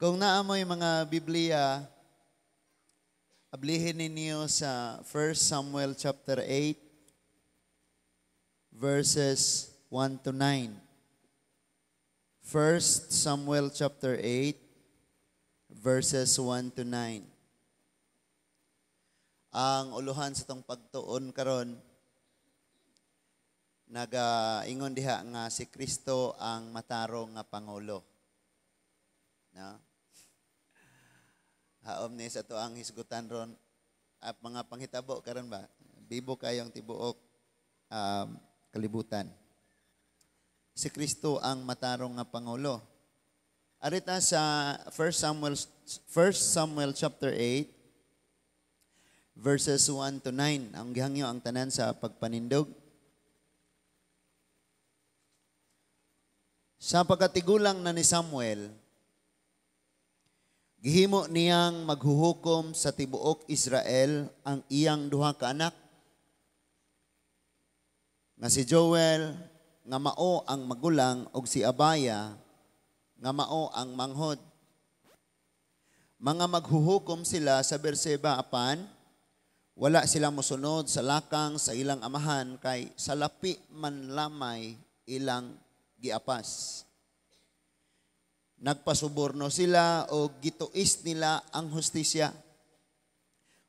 Kung naa moy mga Biblia, ablihin ninyo sa 1 Samuel chapter 8, verses 1 to 9. 1 Samuel chapter 8, verses 1 to 9. Ang uluhan sa atong pagtuon karon nagaingon diha nga si Kristo ang matarong nga pangulo. No? Haom ni sa atoang hisgutan ron at mga panghitabo karon ba? Bibo kayong tibuok kalibutan. Si Kristo ang matarong nga pangulo. Arita sa 1 Samuel chapter 8 verses 1 to 9. Ang gihangyo ang tanan sa pagpanindog. Sa pagkatigulang na ni Samuel, gihimo niyang maghuhukom sa tibuok Israel ang iyang duha ka anak, nga si Joel nga mao ang magulang og si Abaya nga mao ang manghod. Mga maghuhukom sila sa Berseba, apan wala sila mosunod sa lakang sa ilang amahan kay sa lapi man lamay ilang giapas. Nagpasuborno sila o gituis nila ang hustisya.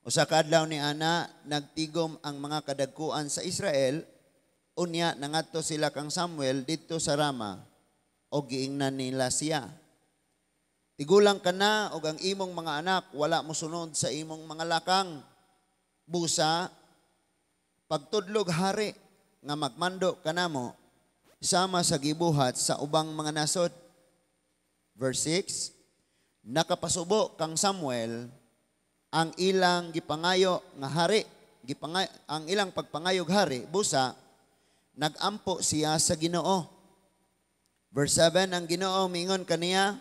Usa ka adlaw ni ana, nagtigom ang mga kadagkuan sa Israel, unya nangadto sila kang Samuel didto sa Rama o giingnan nila siya. Tigulang ka na og ang imong mga anak wala mosunod sa imong mga lakang. Busa pagtudlog hari nga magmando kanamo sama sa gibuhat sa ubang mga nasod. Verse 6, nakapasubo kang Samuel ang ilang gipangayo nga hari, ang ilang pagpangayog hari, busa nagampo siya sa Ginoo. Verse 7, ang Ginoo miingon kaniya,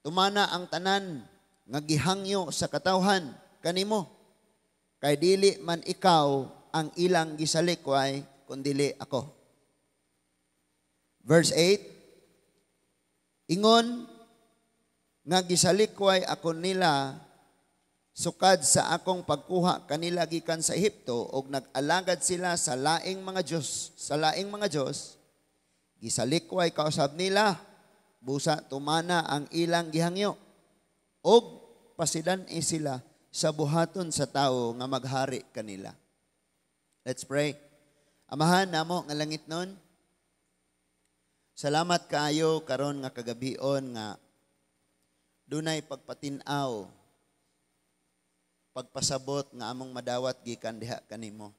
tumana ang tanan nga gihangyo sa katawhan kanimo, kay dili man ikaw ang ilang gisalikway, kundili ako. Verse 8, ingon nga gisalikway ako nila sukad sa akong pagkuha kanila gikan sa Ehipto og nag-alagad sila sa laing mga Dios, sa laing mga Dios, gisalikway kausab nila, busa tumana ang ilang gihangyo og pasidan-i sila sa buhaton sa tawo nga maghari kanila. Let's pray. Amahan namo nga langit nun, salamat kaayo karon nga kagabion nga dunay pagpatin-aw, pagpasabot nga among madawat gikan diha kanimo.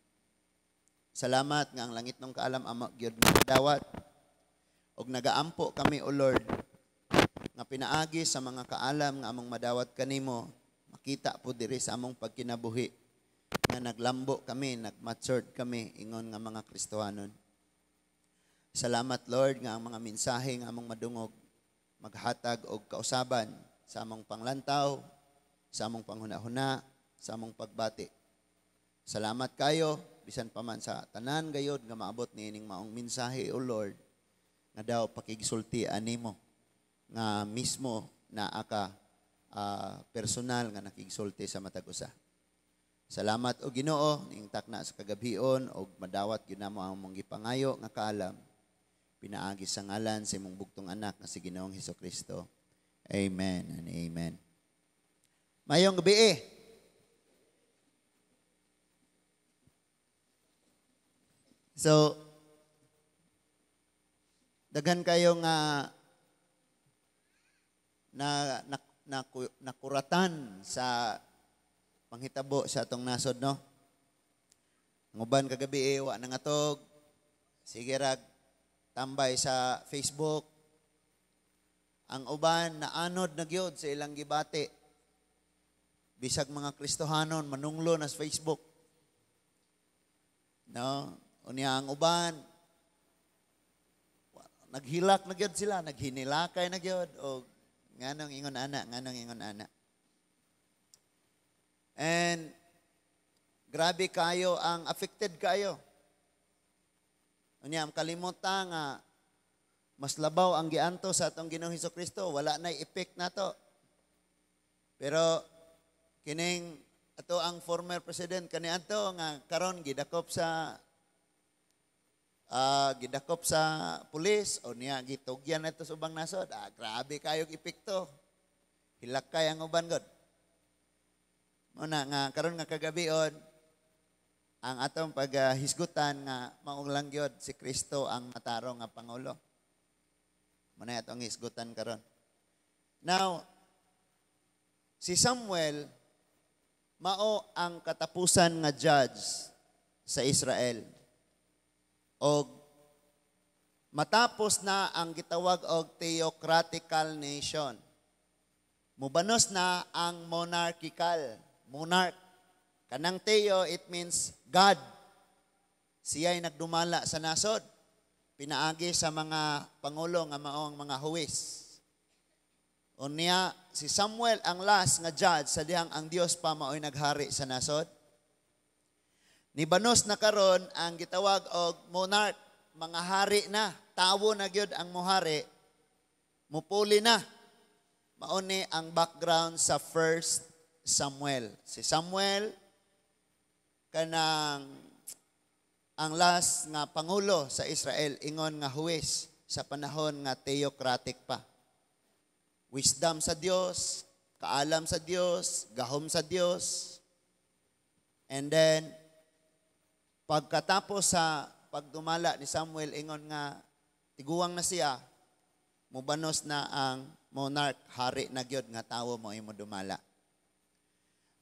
Salamat nga ang langit nung kaalam amo gyud nga madawat. Og nagaampo kami, O Lord, nga pinaagi sa mga kaalam nga among madawat kanimo, makita po diri sa among pagkinabuhi nga naglambo kami, nagmatured kami ingon nga mga Kristohanon. Salamat, Lord, nga ang mga mensahe nga among madungog maghatag og kausaban sa among panglantaw, sa among panghuna-huna, sa among pagbati. Salamat kayo bisan pa man sa tanan gayod nga maabot niining maong mensahe, O Lord, nga daw pakigsulti animo nga mismo naa ka personal nga nakigsulti sa matag usa. Salamat o Ginoo ning takna sa kagabhion og madawat gyud namo ang among gipangayo nga kaalam pinaagi sa ngalan sa imong bugtong anak nga si Ginoong Hesukristo. Amen and amen. Mayong gabi eh. So, daghan kayo nga na, na, na, nakuratan sa panghitabo sa atong nasod, no? Ang uban kagabi eh, wa nangatog. Sige rag tambay sa Facebook. Ang uban naanod na gyud sa ilang gibati. Bisag mga Kristohanon manunglo na sa Facebook. No? Unya ang uban naghilak na gyud sila, naghinilakay na gyud og nganong ingon ana, nganong ingon ana. And grabe kayo ang affected kayo. Unya ang kalimutan nga mas labaw ang gianto sa atong Ginoong Hesukristo, wala nay effect nato. Pero kining ato ang former president kaniadto nga karon gidakop sa pulis o niya gitugyan nato sa ubang nasod. Ah, grabe kayog epekto. Hilakay ang uban god. Mao na nga karon nga kagabion ang atong paghisgutan nga mao lang gyud si Kristo ang matarong nga pangulo. Mao na atong hisgutan karon. Now, si Samuel mao ang katapusan nga judge sa Israel. Og matapos na ang gitawag og theocratical nation. Mubanos na ang monarchical, monarch. Kanang theo, it means God. Siya'y nagdumala sa nasod. Pinaagi sa mga pangulo nga mao ang mga huwes. Unya, si Samuel ang last nga judge sa dihang ang Dios pa mao'y naghari sa nasod. Nibanos na karon ang gitawag og monarch, mga hari na, tawo na gyud ang mohari, mupuli na. Mao ni ang background sa First Samuel. Si Samuel kanang ang last nga pangulo sa Israel ingon nga huwes sa panahon nga theocratic pa. Wisdom sa Dios, kaalam sa Dios, gahom sa Dios. And then pagkatapos sa pagdumala ni Samuel ingon nga tiguang na siya, mubanos na ang monarch, hari na gyud nga tawo mo imo dumala.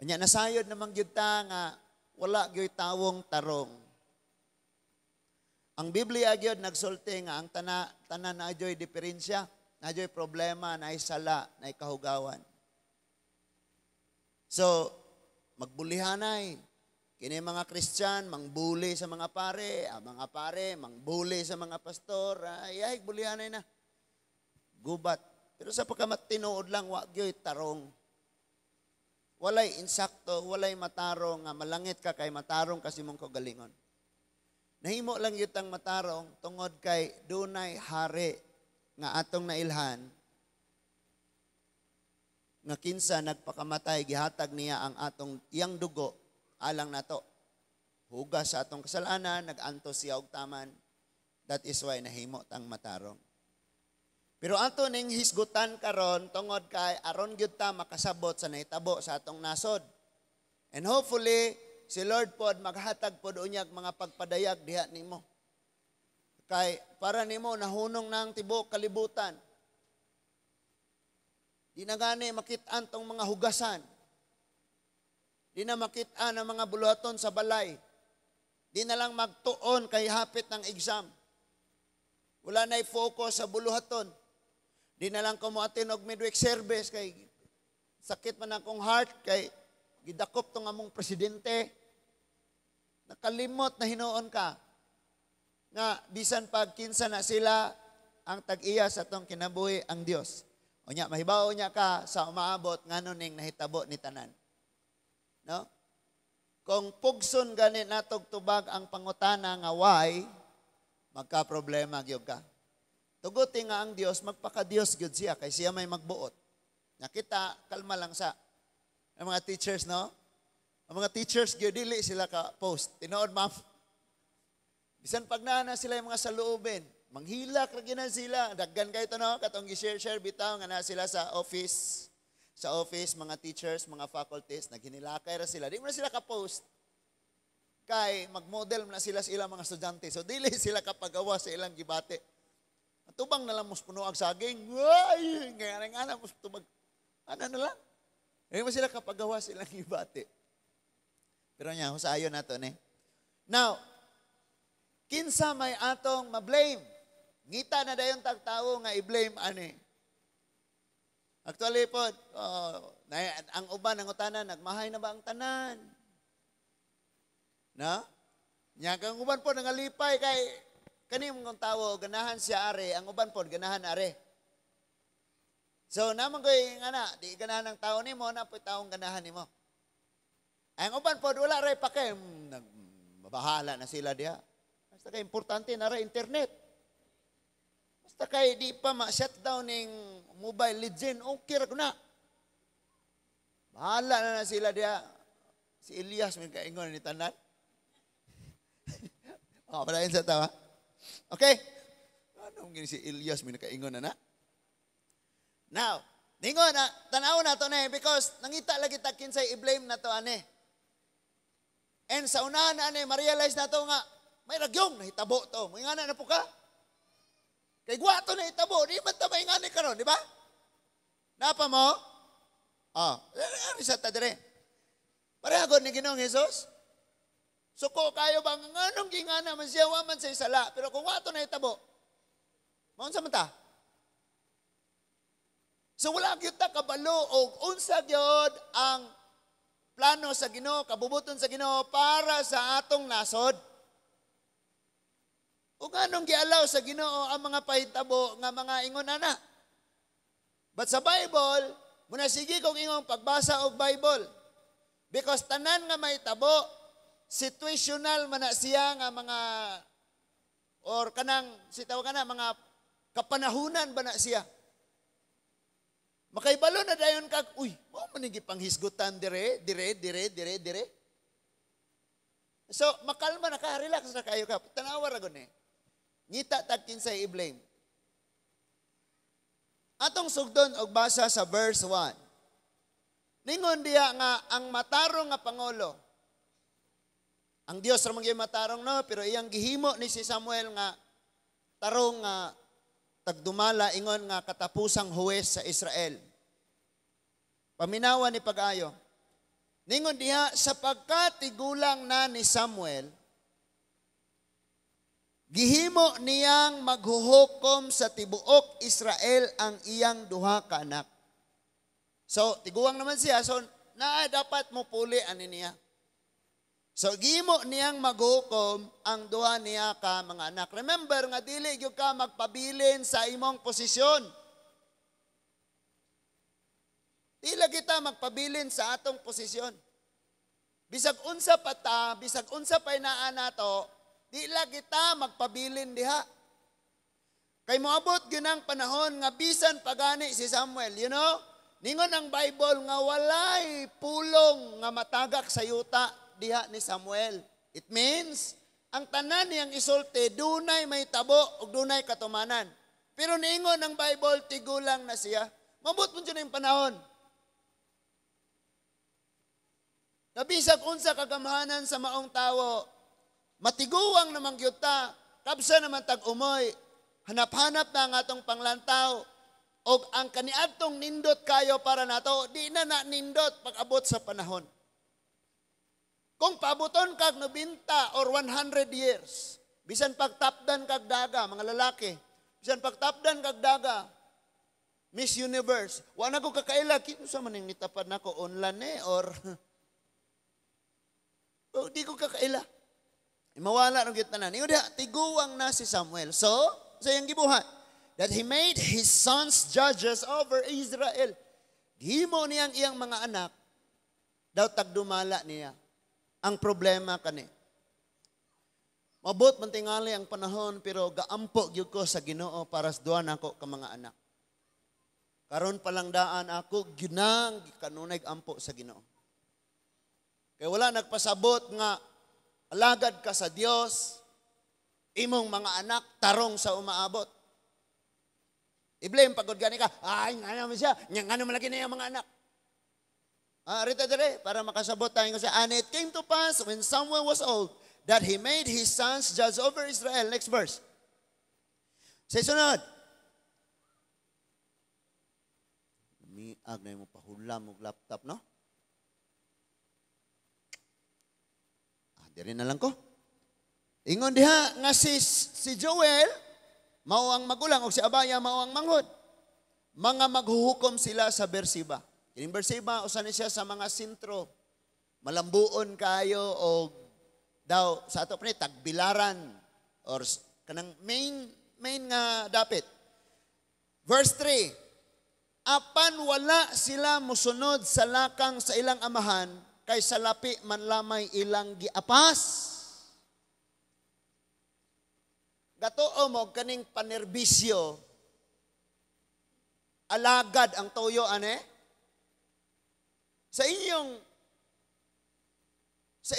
Unya nasayod naman gyud ta nga wala gyud tawong tarong. Ang Biblia gyud nagsulti nga ang tanan na adyo'y diferensya, na adyo'y problema, na sala, na kahugawan. So, magbulihanay. Kini mga Christian, mangbuli sa mga pare, ang mga pare, mangbuli sa mga pastor, ay, ay bulihanay na. Gubat. Pero sa pagkamatinuod lang, wa gyoy tarong. Walay insakto, walay matarong, nga malangit ka kay matarong kasi mong kagalingon. Nahimo lang gyud tang matarong tungod kay dunay hari nga atong nailhan nga kinsa nagpakamatay, gihatag niya ang atong iyang dugo alang nato. Hugas sa atong kasalanan, nag-antos siya og taman. That is why nahimo tang matarong. Pero ato ning hisgutan karon tungod kay aron gyud ta makasabot sa nahitabo sa atong nasod. And hopefully si Lord pod maghatag pod unyag mga pagpadayag diha nimo. Kay para nimo nahunong na ang tibuok kalibutan. Di na gani makit-an tong mga hugasan. Di na makit-an ang mga buluhaton sa balay. Di na lang magtuon kay hapit ng exam. Wala na'y focus sa buluhaton. Di na lang kumuatin og midweek service kay sakit man akong heart kay gidakop tong among presidente. Nakalimot na hinuon ka nga bisan pag kinsa na sila, ang tag-iya sa atong kinabuhi ang Dios. Unya mahibaw niya ka sa umaabot ngano ning nahitabo ni tanan. No? Kung pugson gani natog tubag ang pangutana nga why, magka-problema gyud ka. Tuguti nga ang Dios, magpaka-Dios gyud siya kay siya may magbuot. Nakita, kalma lang sa ang mga teachers, no? Ang mga teachers gyud dili sila ka post. Tinuod, ma'am. Bisan pag naa na sila yung mga saloobin, manghilak ra gyud na sila. Daggan kayo to, no? Katong gi-share-share bitaw nga na sila sa office. Sa office, mga teachers, mga faculties, naghinilakay ra sila. Di mo na sila ka-post. Kay mag-model na sila sa ilang mga estudyante. So dili sila kapagawa sa ilang gibati. Tubang na lang mo puno ang saging. Ay, nga nga na mo tubag. Ano na lang? Hindi mo sila kapagawa sa ilang gibati. Pero niya, husayon na to ni. Now, kinsa may atong ma-blame? Ngita na dayon tagtawo nga i-blame ani. Actually po, oh, na, ang uban ang utanan, nagmahay na ba ang tanan? No? Nya kang uban po nangalipay kay kani mong tawo ganahan siya are, ang uban po ganahan are. So naman koy nga na, di ganahan ang tao nimo, na po'y taong ganahan nimo. Ang uban po wala ray pake, bahala na sila diha. Basta kay importante na ra internet. Basta kay di pa ma-shutdown ning Mobile Legend, okay ra na. Bahala na na sila diha. Si Elias may kaingon ni tanan. Oh, padayon sa tawa. Okay? Ano gini si Elias may nakaingon na na? Now, ningon na, tanaw na to na eh, because nangita lagi ta kinsay i-blame na to ane. And sa unahan na ane, ma-realize na to nga, may ragyong nahitabo to. May nga na po ka. Kay gwa to nahitabo, di man ta maingani karon, di ba? Napa mo? Ah, ano sa ta dire? Pareha ni Ginoong Hesus. Suko kayo bang nganong gingana man siya, wa man sa sala, pero kung wa to nahitabo, maunsa man ta? So wala gyud ta kabalo og unsa gyud ang plano sa Ginoo, kabubuton sa Ginoo para sa atong nasod. Ug anong gialaw sa Ginoo ang mga pahitabo nga mga ingon ana. But sa Bible, muna sige kong ingong pagbasa og Bible. Because tanan nga mahitabo, situational man na siya nga mga or kanang sitaw kana mga kapanahunan ba na siya. Makaibalo na dayon ka, uy, mao man ni gipanghisgutan dire, dire, dire, dire, dire. So, makalma na ka, relax na kayo ka. Tanawa ra gud ni. Ngita tag kinsay i-blame. Atong sugdon og basa sa verse 1. Ningon diya nga ang matarong nga pangulo. Ang Dios ra man gyud matarong no, pero iyang gihimo ni si Samuel nga tarong nga tagdumala ingon nga katapusang huwes sa Israel. Paminawa ni pag-ayo. Ningon diha sapagkat tigulang na ni Samuel, gihimo niyang maghuhukom sa tibuok Israel ang iyang duha ka anak. So, tiguang naman siya, so naa dapat mo puli ani niya. So, gihimo niyang maghukom ang duha niya ka mga anak. Remember nga dili gyud ka magpabilin sa imong posisyon. Dili kita magpabilin sa atong posisyon. Bisag unsa pa ta, bisag unsa pa inaa nato, di lang kita magpabilin diha. Kay moabot gyud ang panahon nga bisan pagani si Samuel, ningon ang Bible nga walay pulong nga matagak sa yuta diha ni Samuel. It means ang tanan niyang isulti dunay may tabo ug dunay katumanan. Pero niingon ang Bible tigulang na siya. Mabot mo dyan ang panahon. Nabisag unsa kagamhanan sa maong tawo, matiguang namang gyud ta, kabsa naman tag-umoy, hanap-hanap na ang atong panglantaw, og ang kaniadtong nindot kayo para nato, di na na nindot pag-abot sa panahon. Kung paaboton kag 90 or 100 years, bisan pagtapdan kag daga, mga lalaki, bisan pagtapdan kag daga, Miss Universe, wa na ko kakaila, kinsa man ning nitapad nako online or oh, di ko kakaila. Mawala rong tanan. Ingon diha, tiguang na si Samuel. So, sa iyang gibuhat, that he made his sons judges over Israel. Gihimo niyang iyang mga anak, daw tagdumala niya. Ang problema kani. Mabot man tingali ang panahon, pero gaampo gyud ko sa Ginoo para sa duha nako ka mga anak. Karon pa lang daan ako ginang kanunay ampo sa Ginoo. Kay wala nagpasabot nga alagad ka sa Dios, imong mga anak tarong sa umaabot. I-blame pagod gani ka, ay nga naman siya, nga naman lagi na yung mga anak. Ah, rito dire, para makasabot tayo siya. And it came to pass when Samuel was old that he made his sons judge over Israel. Next verse. Sa sunod. Miag na yung pahulam og laptop, no? Diri na lang ko. Ingon diha nga si Joel mao ang magulang og si Abaya mao ang manghod. Mga maghuhukom sila sa Beersheba. Kining Beersheba usa ni siya sa mga sentro. Malambuon kayo og daw sa ato pa ni tagbilaran or kanang main nga dapit. Verse 3. Apan wala sila mosunod sa lakang sa ilang amahan kay sa lapi man lamay ilang giapas. Gatuo mo kaning panerbisyo, alagad ang toyo ane. Sa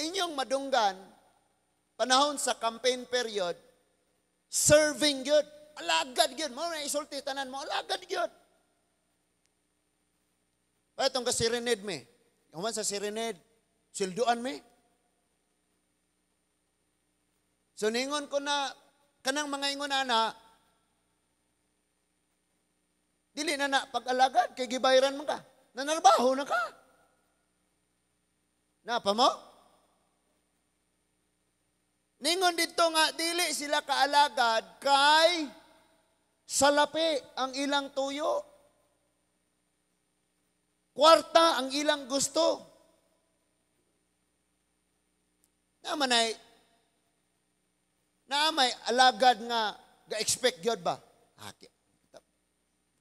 inyong madunggan, panahon sa campaign period, serving gyud, alagad gyud, mo na isulti tanan mo, alagad gyud. Atong ka Serenade me. Human sa Serenade, silduan me. So ningon ko na kanang mga ingon ana, dili na na pag-alagad kay gibayran man ka. Nanarbaho na ka. Napa mo? Ningon dito nga dili sila kaalagad kay salapi ang ilang tuyo. Kwarta ang ilang gusto. Naman ay naa may alagad nga ga-expect gyud ba? Haki.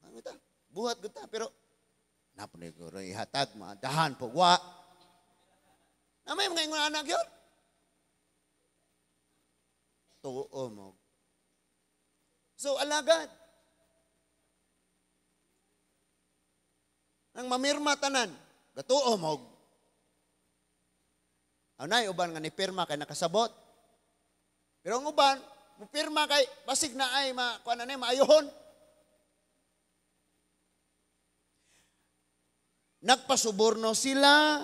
Ano ta? Buhat gud ta pero napunay ko ihatag dahan po wa. Na may mga ingon anak gyud. Tuo mo. So alagad. Nang mamirma tanan, gatuo mo. Anay uban nga ni pirma kay nakasabot. Pero ang uban, mupirma kay basig na ay ma kuan na maayohon. Nagpasuborno sila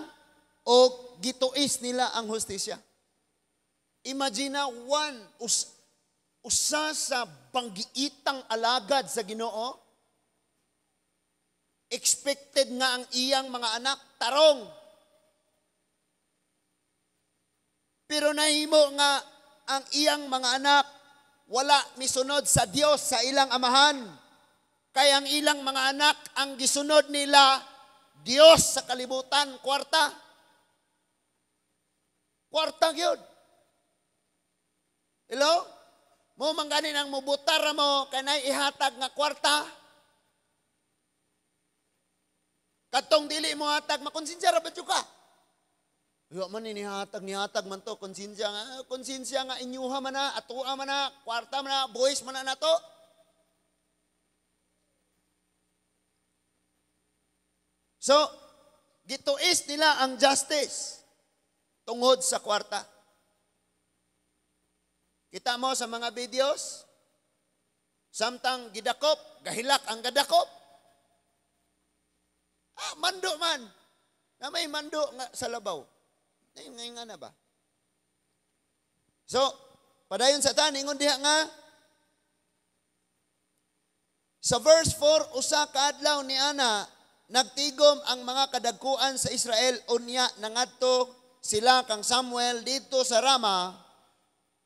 o gituis nila ang hustisya. Imagine one usa sa banggiitang alagad sa Ginoo, expected nga ang iyang mga anak tarong. Pero nahimo nga ang iyang mga anak wala misunod sa Dios sa ilang amahan. Kay ang ilang mga anak ang gisunod nila Dios sa kalibutan, kwarta. Kwarta gyud. Hello? Mo man gani nang mubutar mo kanay ihatag nga kwarta. Katong dili mo hatag, makonsensya ra ba ka? Yo man ni nihatag, nihatag man to, konsensya nga inyuha man na, atua man na, kwarta man na, boys man na nato. So, gituis nila ang justice tungod sa kwarta. Kita mo sa mga videos, samtang gidakop, gahilak ang gadakop. Ah, mando man. Na may mando nga sa labaw. Ngayon nga na ba? So, padayon sa tan, ingon diha nga, sa verse 4, usa ka adlaw ni ana, nagtigom ang mga kadagkuan sa Israel, unya nangadto sila kang Samuel dito sa Rama,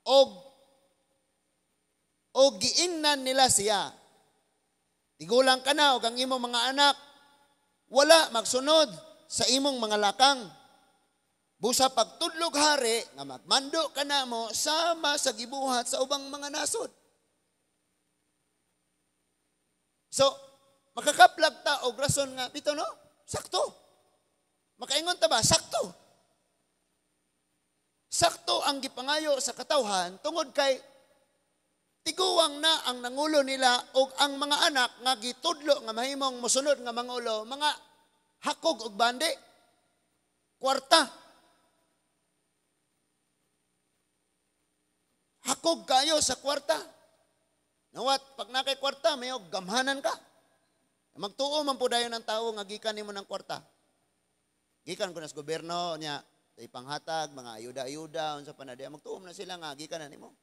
og giingnan nila siya. Tigulang ka na og ang imong mga anak wala magsunod sa imong mga lakang. Busa pagtudlog hari nga magmando ka na mo sama sa gibuhat sa ubang mga nasod. So, makakaplag ta og rason nga bitaw no? Sakto. Makaingon ta ba? Sakto. Sakto ang gipangayo sa katawhan tungod kay tiguang na ang nangulo nila og ang mga anak nga gitudlo nga mahimong mosunod nga mangulo, mga hakog og bandi, kwarta. Hakog kayo sa kwarta. Nawat, pag nakay kwarta, may og gamhanan ka. Magtuo man po dayon ang tao nga gikan nimo ng kwarta. Gikan ko na sa gobyerno niya, ipanghatag, mga ayuda-ayuda, unsa pa na diya, magtuo man na sila nga gikan na nimo.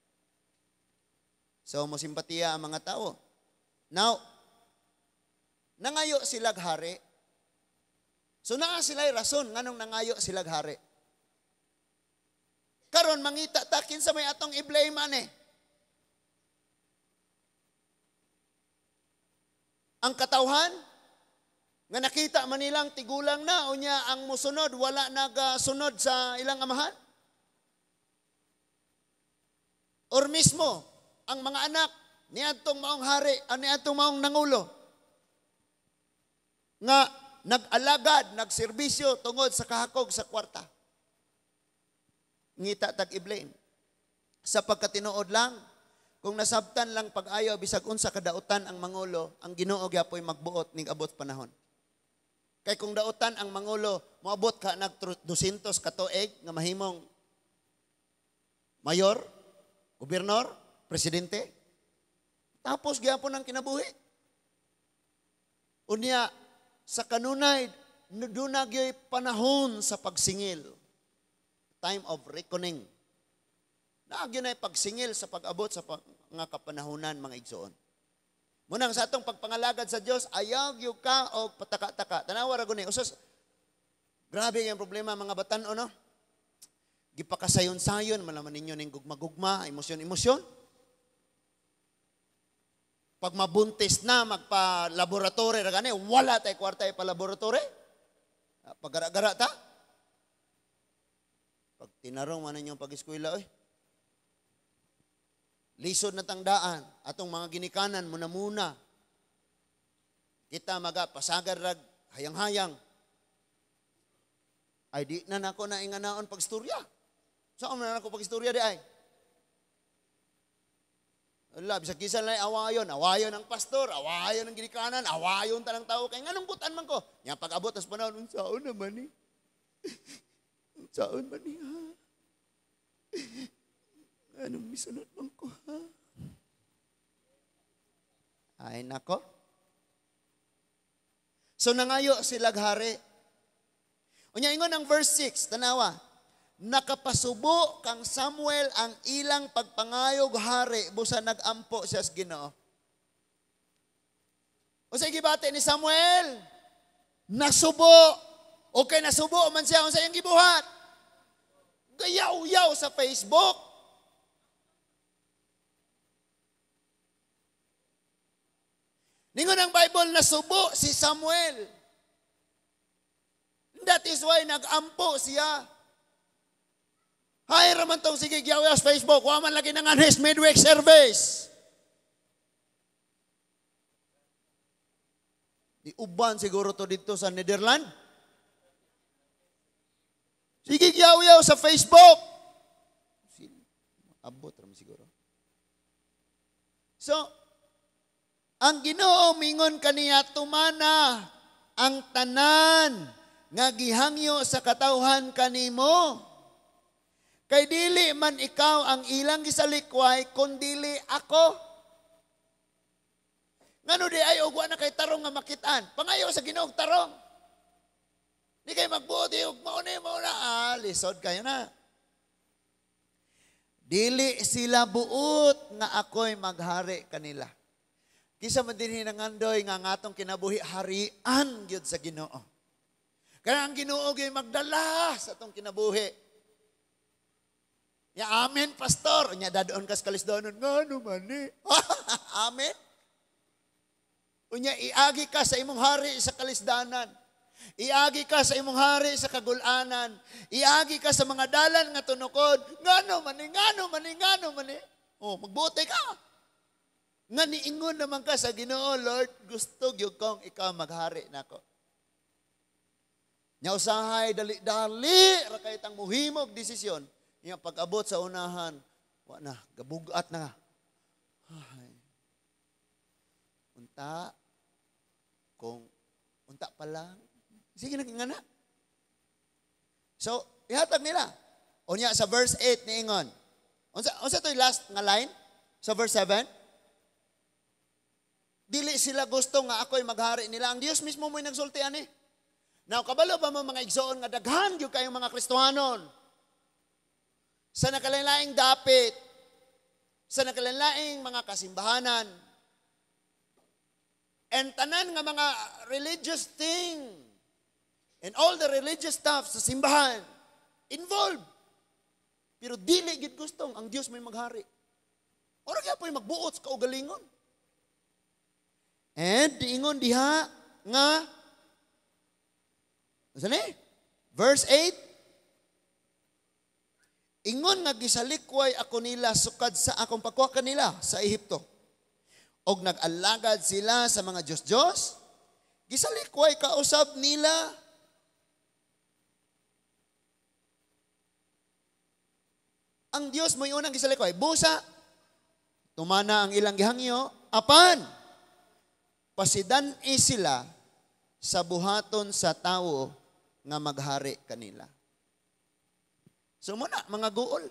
So, mosimpatiya ang mga tao. Now, nangayo silag hari. So, naa sila'y rason nganong nangayo silag hari. Karon mangita ta kinsa may atong i-blame ane. Ang katawhan nga nakita man nilang tigulang na unya ang musunod wala nagasunod sa ilang amahan. Or mismo ang mga anak niadtong maong hari, niadtong maong nangulo nga nag-alagad, nagserbisyo tungod sa kahakog sa kwarta. Ngita tag i-blame. Sa pagkatinuod lang, kung nasabtan lang pag-ayo bisag unsa kadautan ang mangulo, ang Ginoo gyapoy magbuot ning abot panahon. Kay kung dautan ang mangulo, moabot ka nag 200 ka tuig nga mahimong mayor, gobernador, presidente. Tapos gyapon ang kinabuhi. Unya sa kanunay duna gyoy panahon sa pagsingil. Time of reckoning. Naa gyud nay pagsingil sa pag-abot sa nga kapanahonan, mga igsoon. Munang sa atong pagpangalagad sa Dios, ayaw gyud ka og pataka-taka. Tanawa ra guni. Usas grabe ang problema mga batan-o, no? Gipakasayon-sayon man naman ninyo ning gugma-gugma, emosyon-emosyon. Pag mabuntis na, magpa-laboratory ra gani, wala tay kwarta pa laboratory. Pagara-gara ta. Pag tinarong man ninyong pag-eskwela, oy. Lisod na tangdaan, atong mga ginikanan, muna-muna. Kita maga, pasagar rag, hayang-hayang. Ay, di na nako na inganaon pagstorya. Saan man na nako pagstorya di ay? Wala, bisag kinsa lang awayon, awayon ang pastor, awayon ang ginikanan, awayon tanang tao. Kay nganong butan man ko? Nya pag-abot tas panahon, unsaon naman ni? Unsaon man ni ha? Anong misunod man ko ha? Ay nako. So nangayo sila hari. Unya ingon ang verse 6, tanawa. Nakapasubo kang Samuel ang ilang pagpangayog hari busa nagampo siya sa Ginoo. Unsay gibati ni Samuel? Nasubo. Okay, nasubo man siya unsa iyang gibuhat? Gayaw-yaw sa Facebook. Ningon ang Bible, nasubo si Samuel. That is why nagampo siya. Hay raman tong sige gyaw sa Facebook, wa man lagi nang anhes midweek service. Di uban siguro to dito sa Netherlands. Sige gyaw sa Facebook. Abot raman siguro. So, ang Ginoo mingon kaniya, tumana ang tanan nga gihangyo sa katawhan kanimo. Kay dili man ikaw ang ilang gisalikway, kundili ako. Ngano di ay og wa na kay tarong nga makitaan. Pangayo sa Ginoo og tarong. Di kay magbuot og mao ni mao na, lisod kayo na. Dili sila buot nga ako'y maghari kanila. Kinsa man dinhi nangandoy nga ang atong kinabuhi harian gyud sa Ginoo. Kaya ang Ginoo gyud magdala sa atong kinabuhi. Ya, amen, pastor. Nya dadoon kas kalisdanon, ngano man ni? Amen. Unya iagi ka sa imong hari sa kalisdanan. Iagi ka sa imong hari sa kagulanan. Iagi ka sa mga dalan nga tunukod. Ngano man ni, ngano man ni, ngano man ni. Oh, magbuote ka. Nga niingon naman ka sa Ginoo, Lord, gusto gyud kong ikaw maghari nako. Nya usahay dali-dali ra kay tang muhimog desisyon. Nya pag-abot sa unahan, wa na, gabugat na. Ay. Unta kung unta pa lang. Sige na nga na. So, ihatag nila. Unya sa verse 8 niingon. Unsa to'y last nga line? Sa verse 7? Dili sila gusto nga ako'y maghari nila. Ang Dios mismo mo'y nagsulti ani. Now, kabalo ba mo mga igsoon nga daghan gyud kayong mga Kristohanon? Sa nakalain-laing dapit, sa nakalain-laing mga kasimbahanan, and tanan nga mga religious thing, and all the religious stuff sa simbahan, involved. Pero dili gyud gustong ang Dios may maghari. Ora kaya po'y magbuot sa kaugalingon. And diingon diha nga, unsa ni? Verse 8, ingon nga gisalikway ako nila sukad sa akong pagkuha kanila sa Ehipto. Og nag-alagad sila sa mga Diyos-Diyos, gisalikway kausab nila. Ang Diyos mo'y unang gisalikway. Busa, tumana ang ilang gihangyo, apan, pasidan-i sila sa buhaton sa tawo nga maghari kanila. So muna, mga guol.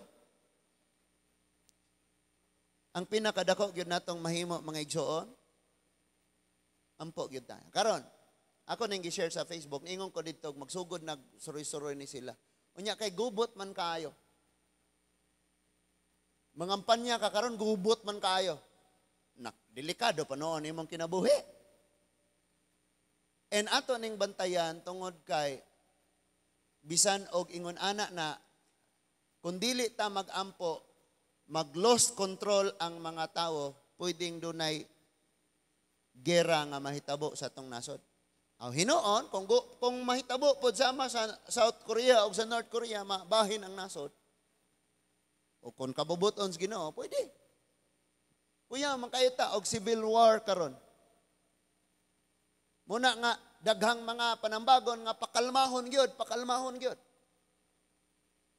Ang pinakadako gyud natong mahimo, mga igsoon, ampo gyud ta. Karon, ako ning gi-share sa Facebook, ingon ko didto, magsugod nag suroy-suroy ni sila. Unya kay gubot man kaayo. Mangampanya ka karon, gubot man kaayo. Nak, delikado pa noon imong kinabuhi. And ato ning bantayan tungod kay bisan og ingon ana na, kung dili ta magampo, mag-lost control ang mga tao, pwedeng dunay gera nga mahitabo sa atong nasod. Aw hinuon kung mahitabo pod sama sa South Korea o sa North Korea, mabahin ang nasod. O kung kabubuton sa Ginoo, pwede. Kuya, man kayo ta og civil war karon. Muna nga daghang mga panambagon nga pakalmahon gyud, pakalmahon gyud.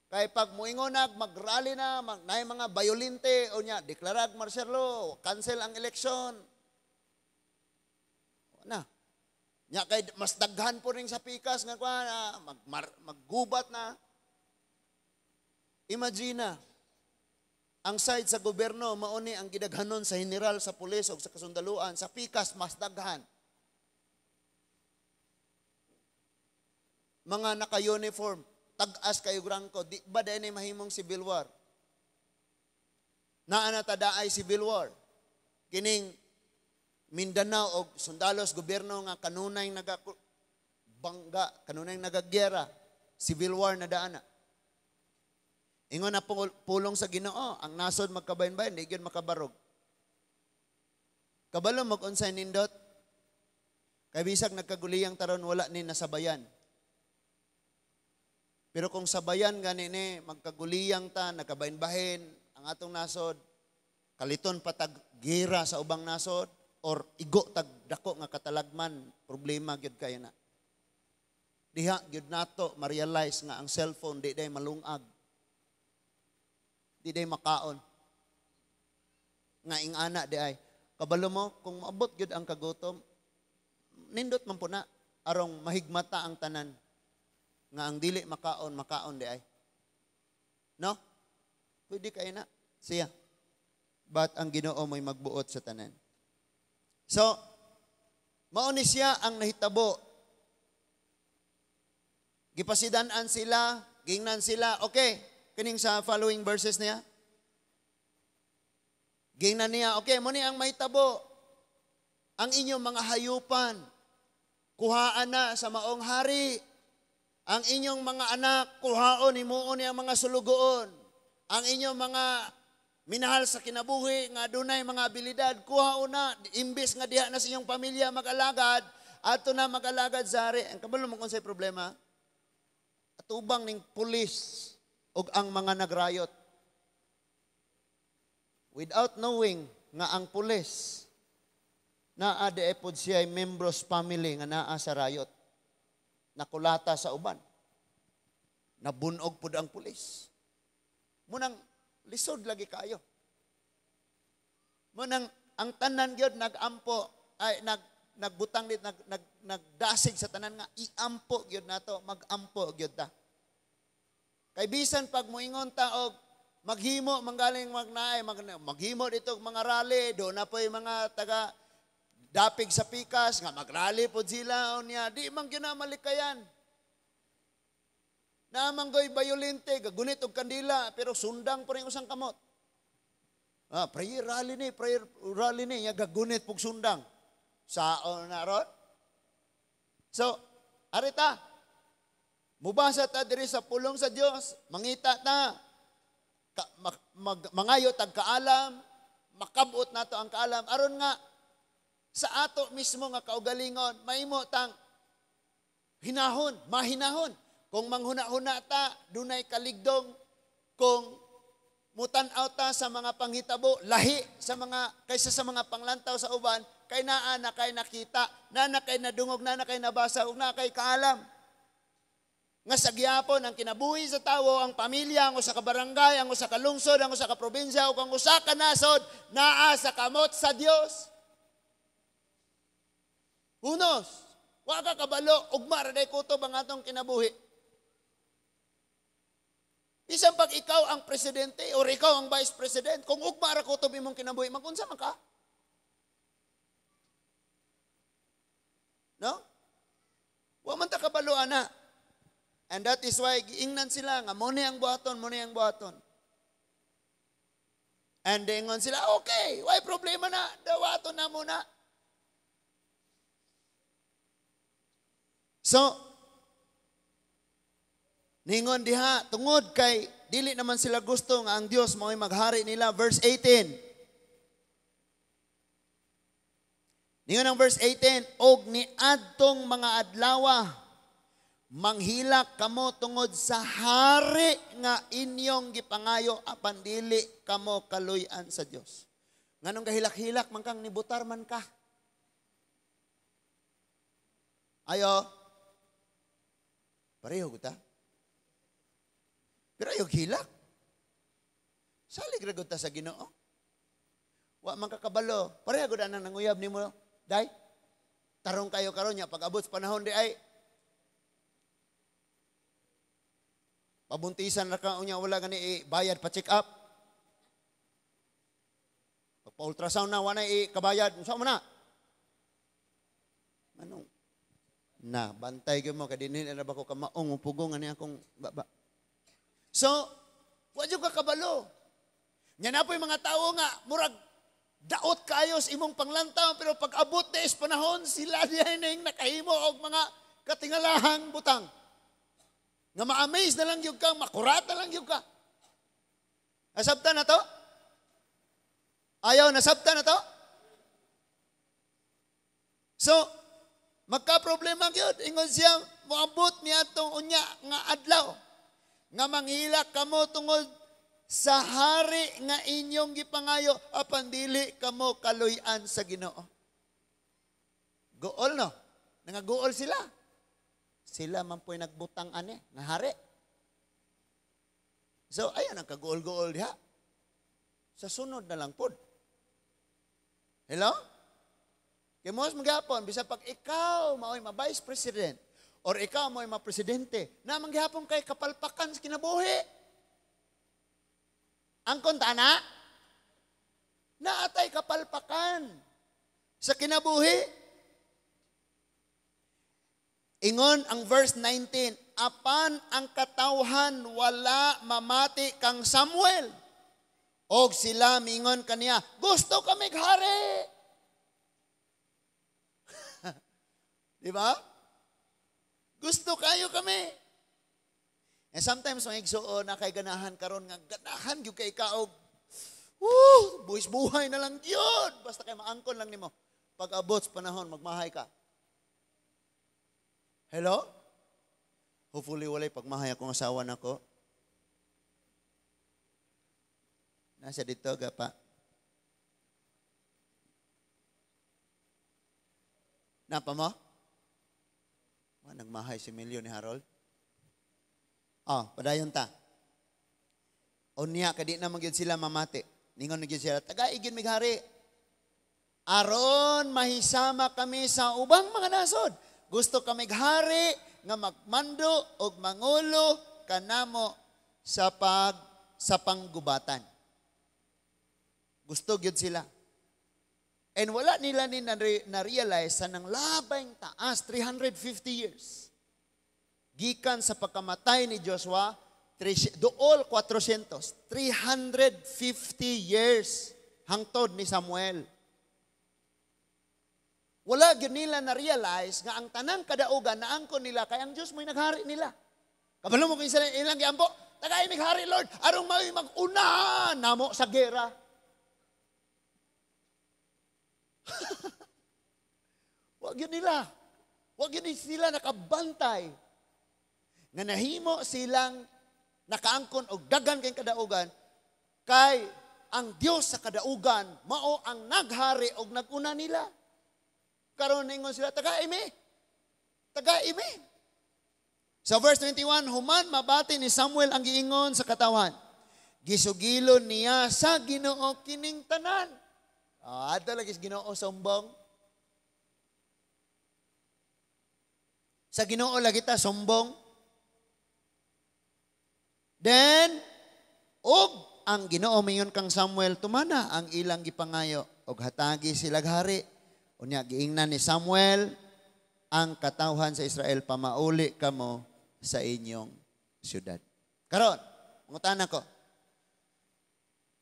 Kay pag muingonag magrally na, naay mga bayolente o nya deklarag martial law, cancel ang eleksyon. Na. Nya kay mas daghan po ring sa pikas nga kwa maggubat na. Imagine na, ang side sa gobyerno mauni ang gidaghanon sa general, sa pulis o sa kasundaluan, sa pikas mas daghan. Mga naka-uniform, tag-as kayo grangko, di ba dahil ay mahimong civil war? Naa na tadaay civil war. Kining Mindanao og sundalos gobyerno nga kanunay nagabangga, kanunay nagagyera, civil war na daana. Ingon na pulong sa Ginoo, ang nasod magkabahin-bahin, di gyud makabarog. Kabalo mag-unsay nindot, kay bisag nagkaguliyang taron wala ni nasabayan. Pero kung sabayan gani ni magkaguliyang ta, nagkabahin-bahin ang atong nasod, kaliton patag gira sa ubang nasod or igo tag dako nga katalagman, problema gyud kayo na. Diha gyud nato ma-realize nga ang cellphone di day malungag. Di day makaon. Nga ingana di ay. Kabalo mo kung maabot gyud ang kagutom, nindot man po na arong mahigmata ang tanan. Nga ang dili makaon, makaon di ay. No? Pwede kayo na. Siya. But ang Ginoo mo'y magbuot sa tanan. So, mao ni siya ang nahitabo. Gipasidan-an sila, gingnan sila, okay, kining sa following verses niya. Gingnan niya, okay, mo ni ang mahitabo. Ang inyong mga hayupan, kuhaan na sa maong hari. Ang inyong mga anak, kuhaon, himuon ang mga sulugoon. Ang inyong mga minahal sa kinabuhi, nga dunay mga abilidad, kuhaon na, imbis nga diha na sa inyong pamilya mag-alagad, ato na mag-alagad sa hari. Ang kabalo mo kung sa'y problema, atubang ning pulis og ang mga nagrayot. Without knowing nga ang pulis, naa di pod siya'y membros family nga naa sa rayot. Nakulata sa uban. Nabunog pud ang pulis. Munang lisod lagi kayo. Munang ang tanan gyud nagampo ay nagbutang dit nagdasig sa tanan nga iampo gyud nato, magampo gyud ta. Kay bisan pag moingon ta og maghimo manggaling magnaay maghimo dito og mga rally, do na poy mga taga dapig sa pikas nga magrally pod sila unya, di man gyud na malikayan. Naamang goy bayolente, gagunit og kandila, pero sundang po rin usang kamot. Ah, prayer rally ni, nya gagunit pug sundang. Sao na ron? So, arita, mubasa ta diri sa pulong sa Dios, mangita ta, mangayo tag kaalam, makabot nato ang kaalam, aron nga sa ato mismo nga kaugalingon, mahimo tang hinahon, mahinahon. Kung manghuna-huna ta, dunay kaligdong. Kung mutan-aw ta sa mga panghitabo, lahi sa mga kaysa sa mga panglantaw sa uban, kay naa na kay nakita, naa na kay nadungog, naa na kay nabasa, ug naa kay kaalam. Nga sa gihapon ang kinabuhi sa tawo, ang pamilya, ang usa ka barangay, ang usa ka lungsod, ang usa ka probinsya, ug ang usa ka nasod, naa sa kamot sa Dios. Who knows? Wa ka kabalo, ugma ra day kutob ang atong kinabuhi. Bisan pag ikaw ang presidente or ikaw ang vice president, kung ugma ra kutob imong kinabuhi, magunsa man ka? No? Wa man ta kabalo ana. And that is why giingnan sila nga mo ni ang buhaton, mo ni ang buhaton. And ingon sila, okay, why problema na, dawaton na muna. So, ningon diha, tungod kay dili naman sila gusto nga ang Dios mao'y maghari nila. Verse 18. Ningon ang verse 18, og niadtong mga adlawa, manghilak kamo tungod sa hari nga inyong gipangayo apan dili kamo kaluy-an sa Dios. Nganong gahilak-hilak man kang nibutar man ka? Ayo. Pareho gud ta. Pero ayaw hilak. Salig ra gud ta sa Ginoo. Wa man kakabalo. Pareho gud anang nanguyab nimo, day. Tarong kayo karon nya pag abot sa panahon di ay pabuntisan ra ka unya wala gani bayad pa check up. Pagpa-ultrasound na wala kabayad, unsa man na? Manong na bantay gyud mo kay dinhi na ba ko kamaong pugong ani akong baba. So, wa jud ka kabalo. Nya na po'y mga tawo nga murag daot kayo sa imong panglantaw pero pag abot na is panahon sila dihay ning nakahimo og mga katingalahang butang. Nga ma-amaze na lang yun ka, makurata lang yun ka. Nasabta na to? Ayaw, nasabta na to? So, magka-problema yun. Ingon siya, moabot niya itong unya nga adlaw. Nga manghilak kamo tungod sa hari nga inyong gipangayo, apan dili kamo kaluy-an sa Ginoo. Gool, no? Nangagool sila. Sila man po'y nagbutang ane, nga hari. So, ayan ang kagool-gool diha. Sa sunod na lang pod. Hello? Kaya mo maghapon, bisa pag ikaw mao'y ma-vice president or ikaw mao'y ma-presidente, na manghapon kay kapalpakan sa kinabuhi. Ang konta na, naatay kapalpakan sa kinabuhi. Ingon ang verse 19, apan ang katawhan wala mamati kang Samuel. Og sila mingon kaniya, gusto kami hari. Di ba? Gusto kayo kami. And sometimes mga igsuon na kay ganahan karon nga ganahan gyud kay ka og buhis buhay na lang gyud. Basta kay maangkon lang nimo. Pag abot sa panahon magmahay ka. Hello? Hopefully walay pagmahay akong asawa nako. Nasa dito ga pa. Napa mo? Wa nagmahay si Milyo ni Harold. Oh, padayon ta. Unya kadi na magyud sila mamati. Ningon gyud sila, taga-igin mighari. Aron mahisama kami sa ubang mga nasod. Gusto kami hari nga magmando og mangulo kanamo sa sa panggubatan. Gusto gyud sila. And wala nila ni na-realize sa nang labing taas, 350 years. Gikan sa pagkamatay ni Joshua, dool 400, 350 years hangtod ni Samuel. Wala gyud nila na-realize nga ang tanang kadaugan naangkon nila kay ang Dios mo'y naghari nila. Kabalo mo kung sila ilang giampo, tagay mighari Lord, arong mao'y mag-una namo sa gera. Wag yun nila. Wag yun sila nakabantay. Nga nahimo silang nakaangkon og daghan kay kadaugan kay ang Dios sa kadaugan mao ang naghari og naguna nila. Karon ningon sila, taga-imi. Taga-imi. Sa verse 21, human mabati ni Samuel ang giingon sa katawan. Gisugilon niya sa Ginoo kining tanan. Ato lagi sa Ginoo sumbong. Sa Ginoo lagi ta sumbong. Then og ang Ginoo miingon kang Samuel, tumana ang ilang gipangayo og hatagi sila hari. Unya giingnan ni Samuel ang katawhan sa Israel, pamauli kamo sa inyong syudad. Karon, mangutana ko.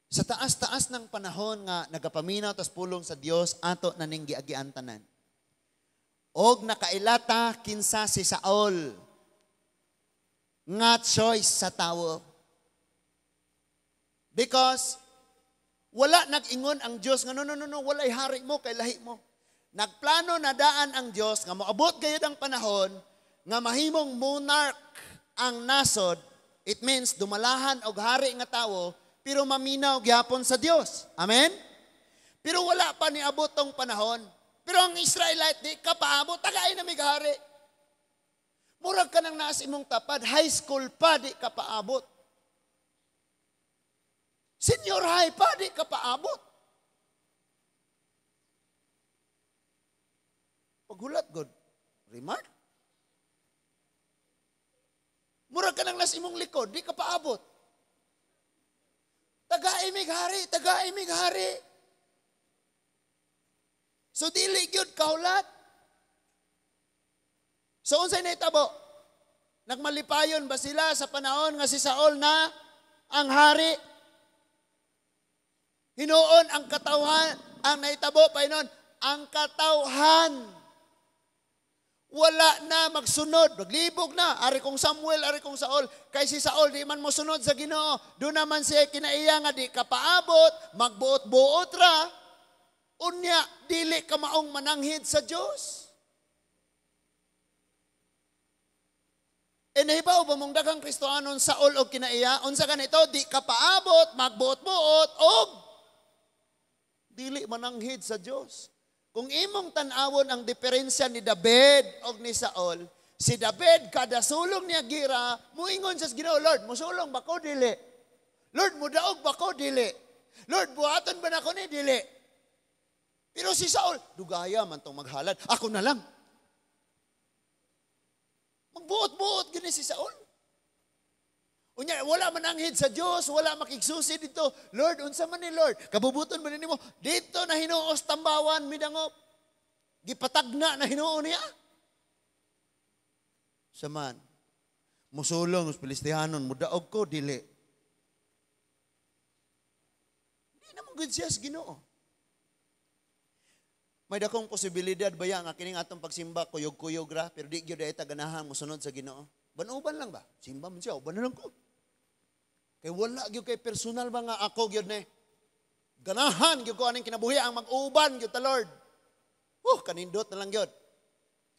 Sa taas-taas ng panahon nga nagapaminaw tas pulong sa Dios, ato na ning giagian tanan. Og nakailata kinsa si Saul nga choice sa tawo. Because wala nag-ingon ang Dios nga no, no, no, no, walay hari mo kay lahi mo. Nagplano na daan ang Dios nga moabot gayud ang panahon nga mahimong monarch ang nasod. It means dumalahan og hari nga tawo pero maminaw gyapon sa Dios. Amen? Pero wala pa niabot tong panahon. Pero ang Israelite di ka paabot, tagay na mig hari. Murag ka nang naas imong tapad, high school pa di ka paabot. Senior high pa di ka paabot. Paghulat God, remark. Murag ka nang nas imong likod, di ka paabot. Taga-imig hari, taga-imig hari. So dili gyud kahulat. So unsay nahitabo? Nagmalipayon ba sila sa panahon nga si Saul na ang hari? Hinuon ang katawhan, ang nahitabo pa hinuon, ang katawhan. Wala na magsunod, maglibog na. Ari kong Samuel, ari kong Saul. Kay si Saul, di man mosunod sa Ginoo. Doon naman siya kinaiya nga di ka paabot, magbuot-buot ra. Unya, dili ka maong mananghid sa Dios. E nahibaw ba mong daghang Kristohanon Saul og kinaiya? Unsa ganito, di ka paabot, magbuot-buot, og dili mananghid sa Dios. Kung imong tan-awon ang diferensya ni David og ni Saul, si David kada sulong niya gira, muingon sa Ginoo, Lord, musulong ba ko dili? Lord, mudaog ba ko dili? Lord, buhaton ba nako ni dili? Pero si Saul, dugaya man tong maghalad, ako na lang. Magbuot-buot gini si Saul. Unya, wala mananghid sa Dios, wala makigsusi dito. Lord, unsa man ni Lord? Kabubuton man nimo. Dito na hinuos tambawan midangop. Gipatagna na hinuon niya. Saman, musulong us Filistihanon, mudaog ko dili. Di na mo gud siya sa Ginoo. May dakong posibilidad ba ya nga kining atong pagsimba kuyog-kuyog ra, pero di gyud ay ta ganahan mosunod sa Ginoo. Ban-uban lang ba? Simba man siya, uban na lang ko. Kay wala gyud kay personal ba nga ako gyud ni. Ganahan gyud ko aning kinabuhi ang mag-uban gyud ta Lord. Kanindot na lang gyud.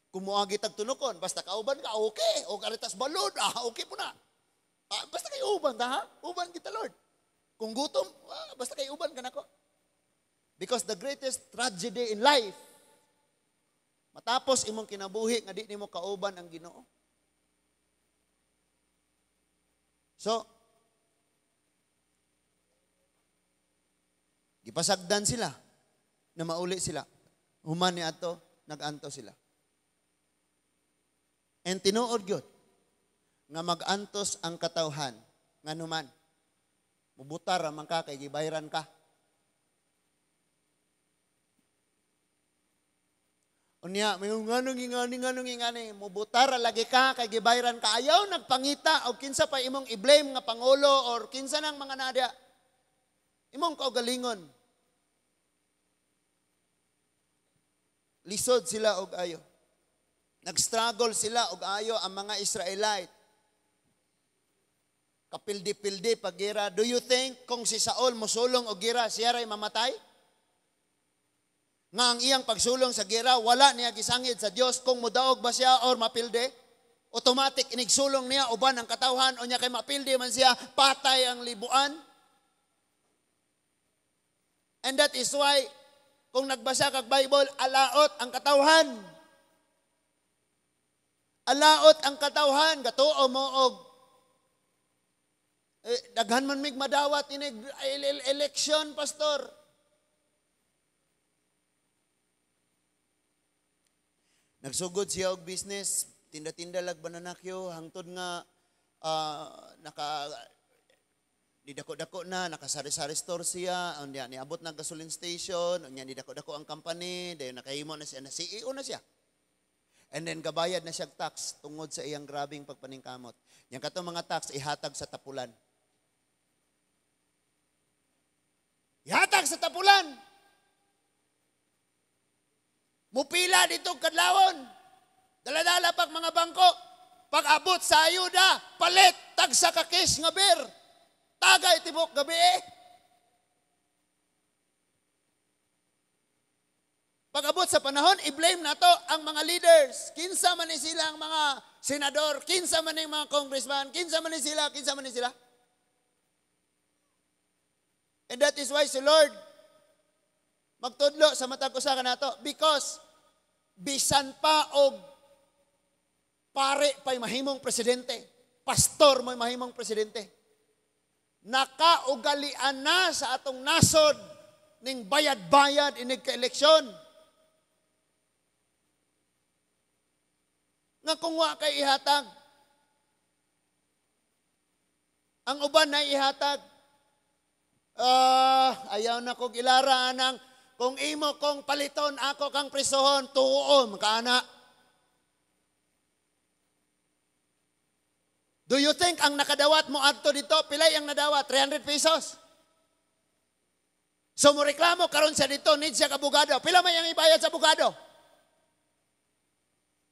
Kung moagi tag tunokon, basta kauban ka, okay. O karitas balod, okay po na. Basta kay uban ta ha? Uban kita Lord. Kung gutom, basta kay uban ka nako. Because the greatest tragedy in life, matapos imong kinabuhi nga di nimo kauban ang Ginoo. So, gipasagdan sila na mauli sila. Human ni ato, nag-anto sila. And tinuod gyud nga mag-antos ang katawhan nganuman mubutar man ka kay gibayran ka. Unya, may nganong ingani, mubutar lagi ka kay gibayran ka. Ayaw nagpangita og kinsa pa imong i-blame nga pangulo or kinsa nang mga nadya. Imong kaugalingon. Lisod sila og ayo. Nag-struggle sila og ayo ang mga Israelite. Kapildi-pildi paggira. Do you think kung si Saul mosulong og gira, siya ray mamatay? Nga ang iyang pagsulong sa gira, wala niya gisangid sa Dios kung mudaog ba siya or mapildi. Automatic inigsulong niya uban ang katawhan o niya kay mapildi man siya, patay ang libuan. And that is why kung nagbasa kag Bible, alaot ang katawhan. Alaot ang katawhan, gatuo mo og daghan man mig madawat inig election, pastor. Nagsugod siya og business, Tinda-tinda lag banana cue hangtod nga naka di dako-dako na, nakasari-sari store siya, unya niabot na gasoline station, unya ni dako-dako ang company, dayon nakahimo na siya, na CEO na siya. And then gabayad na siya tax tungod sa iyang grabing pagpaningkamot. Yang katong mga tax ihatag sa tapulan. Ihatag sa tapulan. Mupila dito kadlawon. Dala-dala pag mga bangko. Pag-abot sa ayuda, palit tagsa ka case nga beer. Tagay tibok gabi eh. Pag-abot sa panahon, i-blame na to ang mga leaders. Kinsa man ni sila ang mga senador, kinsa man ni mga congressman, kinsa man ni sila, kinsa man ni sila. And that is why si Lord magtudlo sa matag usa kanato, because bisan pa og pare pa'y mahimong presidente, pastor mo'y mahimong presidente. Nakaugalian na sa atong nasod ning bayad-bayad inig ka-eleksyon. Nga kung wa kay ihatag, ang uban na ihatag, ayaw na kog ilara anang kung imo kong paliton ako kang prisohon, tuon kaana. Do you think ang nakadawat mo adto dito, pilay ang nadawat? 300 pesos. So mo reklamo karon siya dito, need siya abogado. Pila may ang ibayad sa abogado?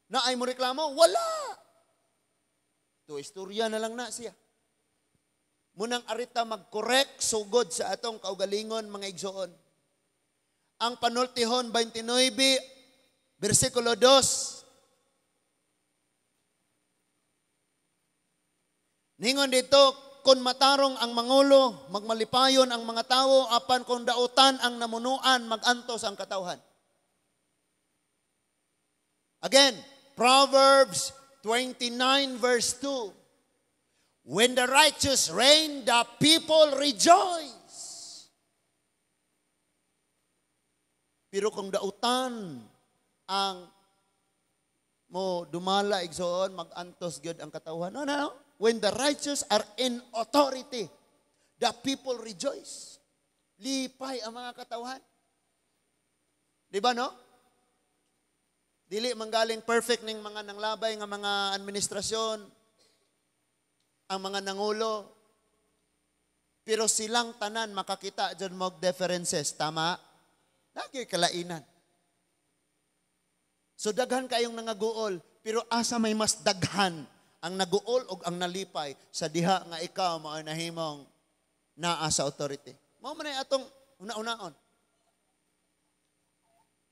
Na ay mo reklamo? Wala. To istorya na lang na siya. Munang arita mag-correct sugod sa atong kaugalingon mga igsoon. Ang panultihon 29 bersikulo 2. Ningon dito, kung matarong ang mangulo, magmalipayon ang mga tao, apan kung dautan ang namunuan, magantos ang katawhan. Again, Proverbs 29 verse 2. When the righteous reign, the people rejoice. Pero kung dautan ang mo dumala igsoon, magantos gyud ang katawhan. No, no. When the righteous are in authority, the people rejoice. Lipay ang mga katawhan. Di ba, no? Dili manggaling perfect ning mga nanglabay nga mga administrasyon, ang mga nangulo. Pero silang tanan makakita dyan mog differences. Tama? Lagi kalainan. So daghan kayong nangaguol, pero asa may mas daghan ang naguol og ang nalipay sa diha nga ikaw mao nahimong naa sa authority. Mao man ay atong una-unaon.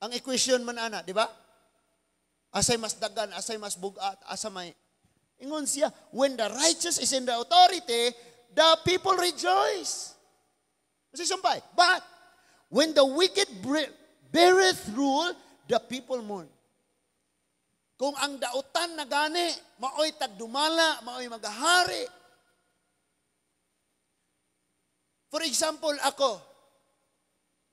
Ang equation man ana, di ba? Asay mas dagan, asay mas bugat, asa may ingon siya, when the righteous is in the authority, the people rejoice. Kasi sumpay. But when the wicked beareth rule, the people mourn. Kung ang dautan na gani, maoy tagdumala, maoy magahari. For example, ako,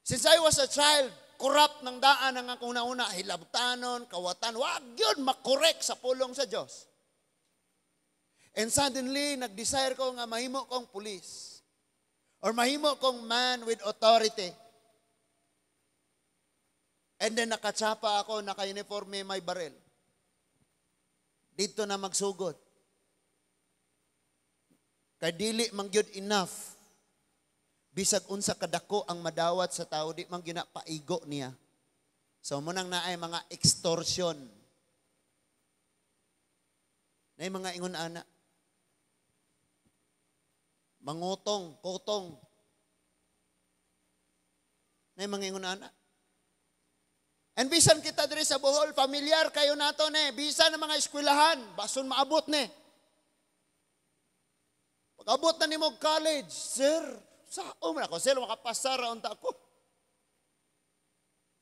since I was a child, corrupt ng daan ang akong nauna, hilabtanon, kawatan, wag yun, makorek sa pulong sa Diyos. And suddenly, nag-desire ko nga mahimo kong police or mahimo kong man with authority. And then nakatsapa ako, naka-uniforme, may baril. Dito na magsugod. Kay dili man gyud enough. Bisag unsa kadako ang madawat sa tao, di man gyud na paigo niya. So munang naay mga extortion. Naay mga ingon ana. Mangutong, kutong. Naay mga ingon ana. And bisan kita diri sa Bohol, familiar kayo nato ne, bisan ang mga eskwelahan, bason maabot ne. Pag-abot na nimo college, sir, sao man ako, sir, makapasar ra unta ako.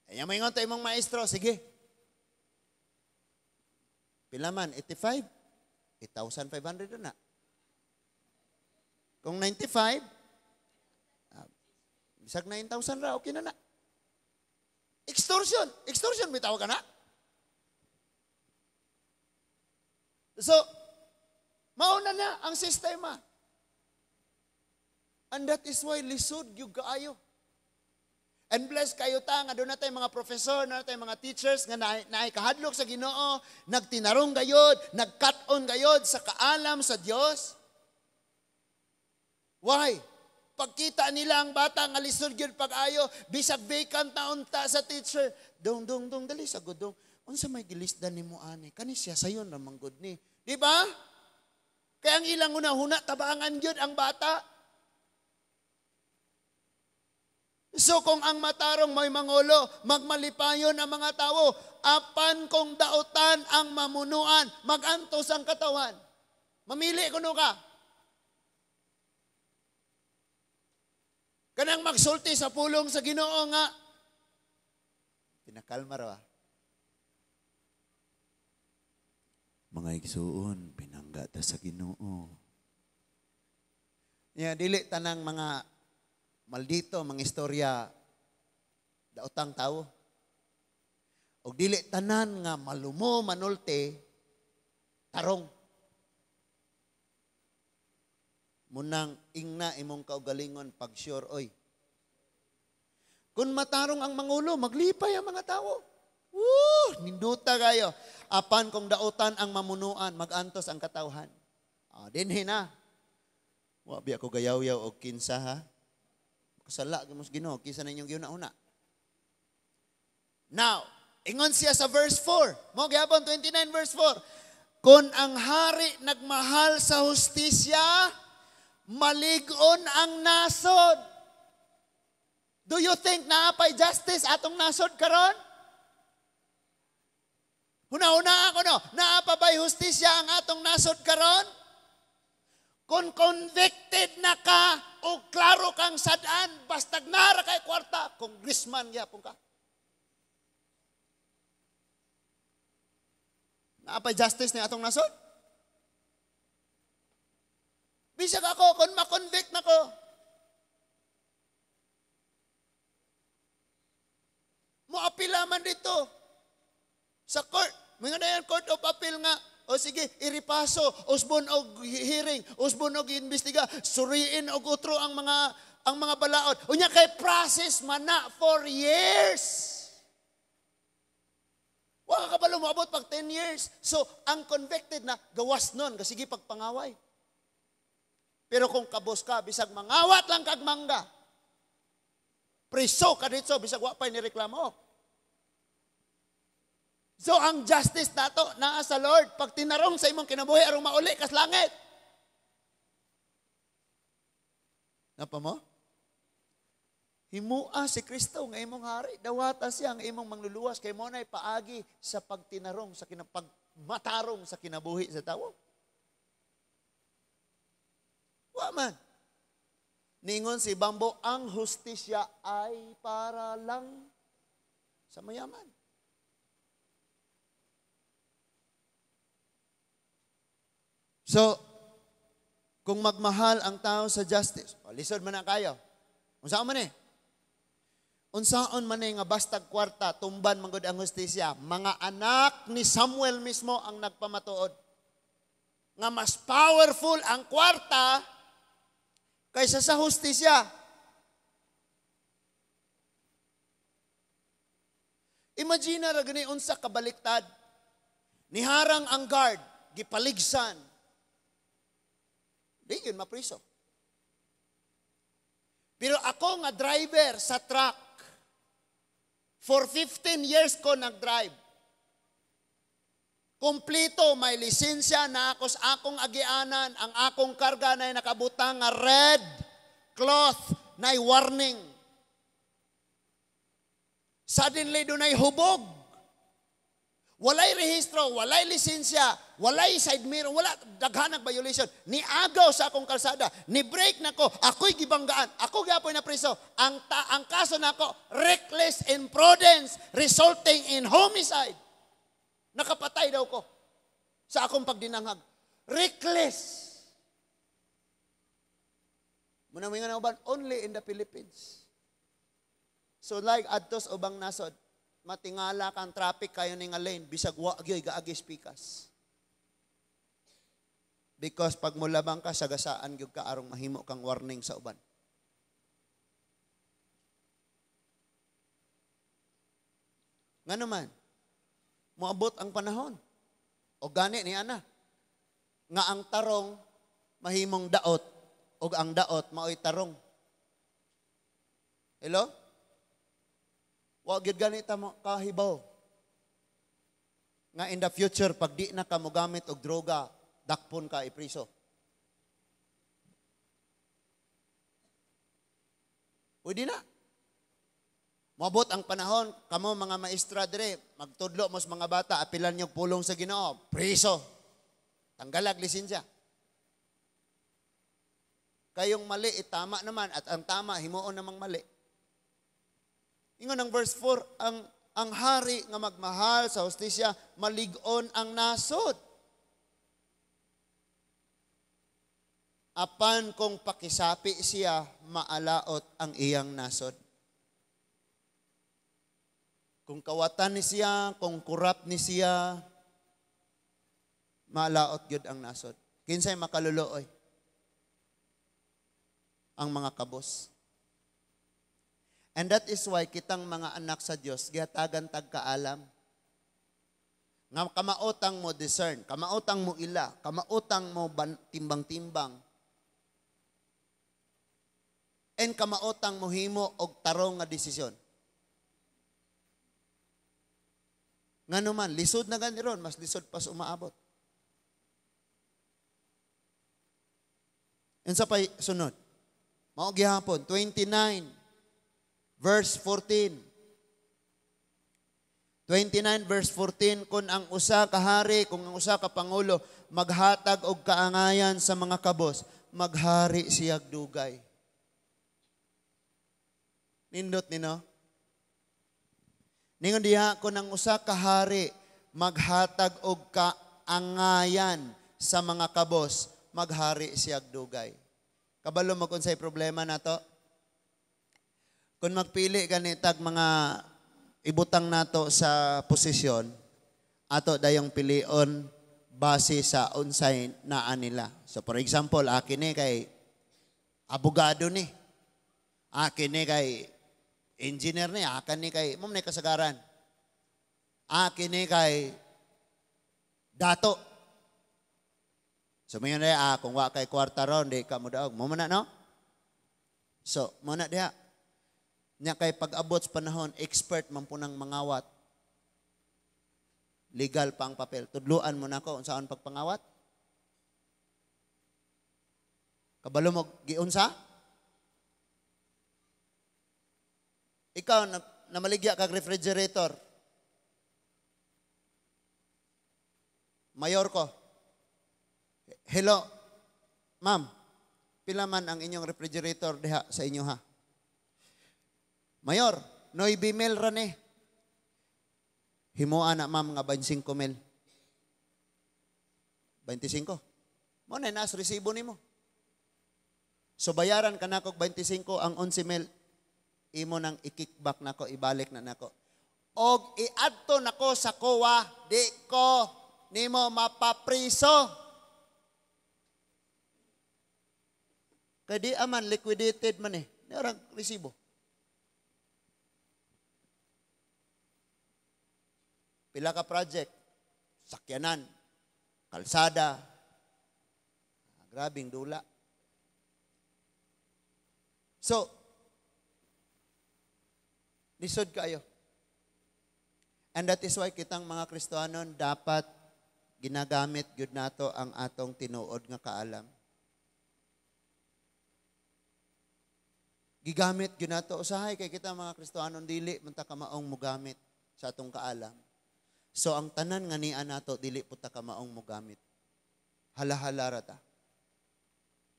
Ay, maingon ta imong maestro, sige. Pila man, 85? 8,500 na. Kung 95, bisag 9,000 ra, okay na na. Extortion. Extortion, bitaw ka na. So, mauna na ang sistema. And that is why lisod gyud kaayo. And bless kayo ta nga doon natay mga professor, na natay mga teachers nga naay kahadlok sa Ginoo, nagtinarong gayod, nagkat-on gayod sa kaalam sa Dios. Why? Pagkita nila ang bata nga lisod gyud pag-ayo, bisag vacant na unta sa teacher, "Dong, dong, dong, dali sa gudong. Unsa may gilisdan nimo ani? Kani siya sayon ra man gud ni." Di ba? Kaya ang ilang una-huna, tabangan gyud ang bata. So kung ang matarong may mangulo, magmalipayon ang mga tao. Apan kung dautan ang mamunuan, magantos ang katawan. Mamili kuno ka. Kanang magsulti sa pulong sa Ginoo nga pinakalma ra. Mga igsuon, pinangga ta sa Ginoo. Ya, dili tanang mga maldito, mga istorya, daotang tao. Og dili tanan nga malumo, manulte, tarong. Munang ingna imong kaugalingon pag sure, oy. Kung matarong ang mangulo, maglipay ang mga tao. Woo! Ninduta kayo. Apan kung dautan ang mamunuan, magantos ang katawhan. Ah, dinhi na. Wa biya ko gayaw-yaw og kinsa ha. Kasala gyud mo sa Ginoo, kinsa na inyong giuna-una. Now, ingon siya sa verse 4. Mo gyapon 29 verse 4. Kung ang hari nagmahal sa hustisya, malig-on ang nasod. Do you think naapay justice atong nasod karon? Huna-huna ako no, naapa ba'y hustisya ang atong nasod karon? Kung convicted na ka o klaro kang sadaan, bastag nara kay kwarta, congressman gyapon ka. Naapay justice ni atong nasod? Bisag ako, kung makonvict na ko, moapila man dito sa court. Mga na yan, court of appeal nga. O sige, iripaso, usbon og hearing, usbon og imbestiga, suriin og utro ang mga balaod. Unya kay process man na for years. Wa ka kabalo moabot pag 10 years. So, ang convicted na gawas nun kasi sige pagpangaway. Pero kung kabos ka, bisag mangawat lang kag mangga. Priso ka dito, bisag wa pa'y nireklamo. So ang justice nato naa sa Lord. Pag tinarong sa imong kinabuhi aron mauli kas langit. Napa mo? Himua si Kristo nga imong hari. Dawata siya ang imong mangluluwas kay mo na'y paagi sa pagtinarong sa pagmatarong sa kinabuhi sa tawo. Wa man. Ningon si Bambo, ang hustisya ay para lang sa mayaman. So, kung magmahal ang tao sa justice, o, lisod man na kayo. Unsaon man eh? Unsaon man eh nga bastag kwarta, tumban man gud ang hustisya. Mga anak ni Samuel mismo ang nagpamatuod. Nga mas powerful ang kwarta kaysa sa hustisya. Imagine ra gani unsa kabaliktad. Niharang ang guard, gipaligsan. Di yun mapriso. Pero ako nga driver sa truck, for 15 years ko nag-drive. Kumplito, may lisensya na ako sa akong agianan, ang akong karga na nakabutang nga red cloth na warning. Suddenly, dunay hubog. Walay rehistro, walay lisensya, walay side mirror, wala, daghanag violation. Niagaw sa akong kalsada, ni-break na ko, ako'y gibanggaan, ako gyapon na preso. Ang kaso nako, reckless imprudence resulting in homicide. Nakapatay daw ko sa akong pagdinangag. Reckless. Muna mo nga uban, only in the Philippines. So like adtos ubang nasod, matingala kang traffic kayo ni nga lane, bisag wa gyoy gaagis pikas. Because pag mulabang ka, sagasaan gyud ka arong mahimo kang warning sa uban. Nga naman, moabot ang panahon. O gani ni ana, nga ang tarong mahimong daot, o ang daot maoy tarong. Hello? Wa gyud gani ta mo kahibaw. Nga in the future, pag di na ka mogamit og droga, dakpon ka ipriso. Pwede na. Moabot ang panahon, kamo mga maestra dire, magtudlo mo sa mga bata, apilan niyo pulong sa Ginoo, priso. Tanggalag lisensya. Kayong mali, itama naman, at ang tama, himuon namang mali. Ingon ang verse 4, ang hari nga magmahal sa hustisya, malig-on ang nasod. Apan kung pakisapi siya, maalaot ang iyang nasod. Kung kawatan ni siya, kung kurap ni siya, maalaot gyud ang nasod. Kinsay makaluluoy? Ang mga kabos. And that is why kitang mga anak sa Dios gihatagan tag kaalam. Nga kamaotang mo discern, kamaotang mo ila, kamaotang mo timbang-timbang. And kamaotang mo himo og tarong nga desisyon. Ngano man, lisod na gani ron, mas lisod pa sa umaabot. And sa pay sunod, mao gihapon 29 verse 14. 29 verse 14, kung ang usa ka hari, kung ang usa ka pangulo maghatag og kaangayan sa mga kabos, maghari siyag dugay. Nindot nino? Ningon diha, kung ang usa ka hari maghatag og kaangayan sa mga kabos, maghari siyag dugay. Kabalo mo kung sa'y problema nato? Kung magpili ganitag mga ibutang nato sa posisyon, ato dayong pilion base sa unsay naa nila. So for example, akin ni kay abogado ni. Akin ni kay engineer ni, akin ni kay mo ni kasagaran. Akin ni kay dato. So mayon na, kung wa kay kwarta ron, di ka mo daog. Mo na, no? So, mo na diha. Nya kay pag-abot sa panahon, expert man po ng mangawat. Legal pa ang papel. Tudluan mo na ko unsaon pagpangawat. Kabalo mo giunsa? Ikaw, namaligya kag refrigerator. Mayor ko. Hello, ma'am. Pila man ang inyong refrigerator diha sa inyo ha? Mayor, 9 mil ra ni. Himuan na ma'am nga 25 mil. 25. Mo na naas resibo nimo. So bayaran ka nako 25 ang 11 mil. Imo nang i-kickback nako, ibalik na nako. Og iadto nako sa COA, di ko nimo mapapriso. Kay di aman liquidated man eh. Di orang resibo. Pila ka project, sakyanan, kalsada, grabing dula. So, lisod kayo. And that is why kitang mga Kristohanon dapat ginagamit gyud nato ang atong tinuod nga kaalam. Gigamit gyud nato usahay kay kita mga Kristohanon dili man ta kamaong mogamit sa atong kaalam. So ang tanan nga niya nato dili pud ta kamaong mogamit. Hala-hala ra ta.